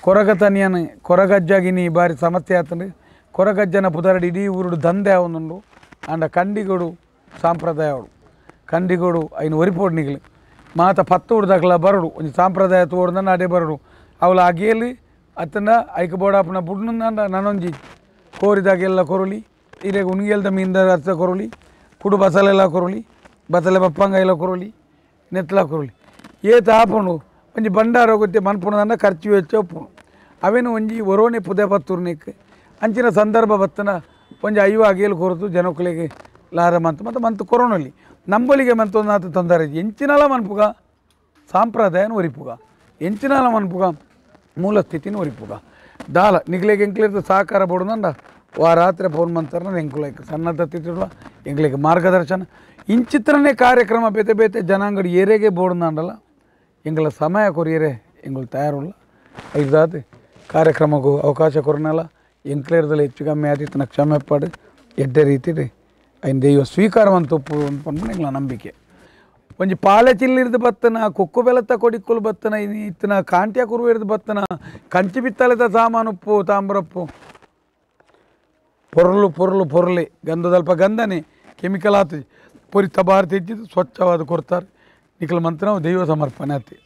ಕೊರಗತನಿಯನ್ ಕೊರಗಜ್ಜಾಗಿನಿ ಬಾರಿ ಸಮಸ್ಯೆ ಆತಂದು ಕೊರಗಜ್ಜನ ಪುದರಡಿ ಇಡೀ ಊರುಡು ದಂಧೆ ಅವನುಂಡು ಆಂಡ ಕಂಡಿಗೋಡು ಸಾಂಪ್ರದಾಯ ಕಂಡಿಗೋಡು ಐನು ಒರಿಪೋಡು ನಿಗಲು ಮಾತ ಪತ್ತು ಉಡ್ದಾಕಲ ಬರಡು ಒಂಜಿ ಸಾಂಪ್ರದಾಯ ತೋಡ್ದ ಅಡೆ ಬರಡು ಅವಳ ಅಗೇಲಿ ಅತ್ತನ ಐಕ ಬೋಡಾಪನ ಬುಡ್ನಂದ ನಾನೊಂಜಿ ಕೋರಿದಾಗೆಲ್ಲ ಕೊರಲಿ ಇರೆಗ್ ಉಣ್ಗೆಲ್ದ ಮೀನ್ದ ಅರ್ಥ ಕೊರಲಿ ಕುಡು ಬಸಲೆಲ್ಲ ಕೊರಲಿ ಬಸಲೆ ಬಪ್ಪಂಗಾಯಿಲ ಕೊರಲಿ ನೆತ್ತಲ ಕೊರಲಿ ಏತ ಆಪುಂಡು ಒಂಜಿ ಬಂಡಾರ ಗೊತ್ತೆ ಮನ್ಪುಣದಂಡ ಖರ್ಚು ವೆಚ್ಚ ಉಪ್ಪುಂಡು ಅವೇನು ಒಂಜಿ ಒರೋನೆ ಪುದೆ ಪತ್ತೂರ್ನಿಕ್ ಅಂಚಿನ ಸಂದರ್ಭ ಬತ್ತನ ಒಂಜಿ ಐವ ಅಗೇಲು ಕೊರತು ಜನಕುಲೆಗೆ ಲಾರ ಮಂತು ಮತ್ತು ಮಂತು ಕೊರೋನಲ್ಲಿ ನಂಬೊಲಿಗೆ ಮಂತೊಂದು ತೊಂದರೆ ಎಂಚಿನಲ ಮನ್ಪುಗ ಸಾಂಪ್ರದಾಯನ ಒರಿಪುಗ ಎಂಚಿನಲ ಮನ್ಪುಗ ಮೂಲ ಸ್ಥಿತಿನ ಒರಿಪುಗ ದಾಲ ನಿಗ್ಲೆಗೆ ಎಂಕ್ಲಿರ್ದ ಸಹಕಾರ ಬೋಡುದಂಡ ವಾ ರಾತ್ರಿ ಫೋನ್ ಮಂತಾರ ಎಂಕುಲೈಕ್ ಸನ್ನದ್ಧ ತಿಳುವ ಎಂಕ್ಲೆಗ್ ಮಾರ್ಗದರ್ಶನ ಇಂಚಿತ್ರನೇ ಕಾರ್ಯಕ್ರಮ ಬೇತೆ ಬೇತೆ ಜನಾಂಗಡಿ ಏರೆಗೆ ಬೋಡುದಂಡಲ್ಲ ಎಂಗಳ ಸಮಯ ಕೊರಿಯರೆ ಎಂಗಳು ತಯಾರುಲ್ಲ ಐದಾದ ಕಾರ್ಯಕ್ರಮಕ್ಕೂ ಅವಕಾಶ ಕೊರನಲ್ಲ ಎಂಕ್ಲೇರ್ದಲ್ಲಿ ಹೆಚ್ಚು ಕಮ್ಮಿ ಆದಿತ್ತನ ಕ್ಷಮೆಪಾಡು ಎಡ್ಡೆ ರೀತಿ ಐನ್ ದೈವ ಸ್ವೀಕಾರ ಅಂತ ಪನ್ಪುನ ಎಂಗಳ ನಂಬಿಕೆ ಒಂಜಿ ಪಾಲೆ ಚಿಲ್ಲಿರ್ದು ಬತ್ತನ ಕೊಕ್ಕು ಬೆಲತ್ತ ಕೊಡಿಕ್ಕುಲು ಬತ್ತನ ಇತ್ತನ ಕಾಂಟ್ಯ ಕುರುವೆ ಇರ್ದು ಬತ್ತನ ಕಂಚಿ ಬಿತ್ತಲೆದ ಸಾಮಾನುಪ್ಪು ತಾಮ್ರಪ್ಪು ಪೊರ್ಲು ಪೊರ್ಲು ಪೊರ್ಲೆ ಗಂಧದಲ್ಪ ಗಂಧನೇ ಕೆಮಿಕಲ್ ಆತು ಪೊರಿ ತಬಾರ್ ತೆಜ್ಜಿದ್ದು ಸ್ವಚ್ಛವಾದ ಕೊಡ್ತಾರೆ ನಿಖಲ್ ಮಂತ್ರ ದೈವ ಸಮರ್ಪಣೆ ಆತಿ.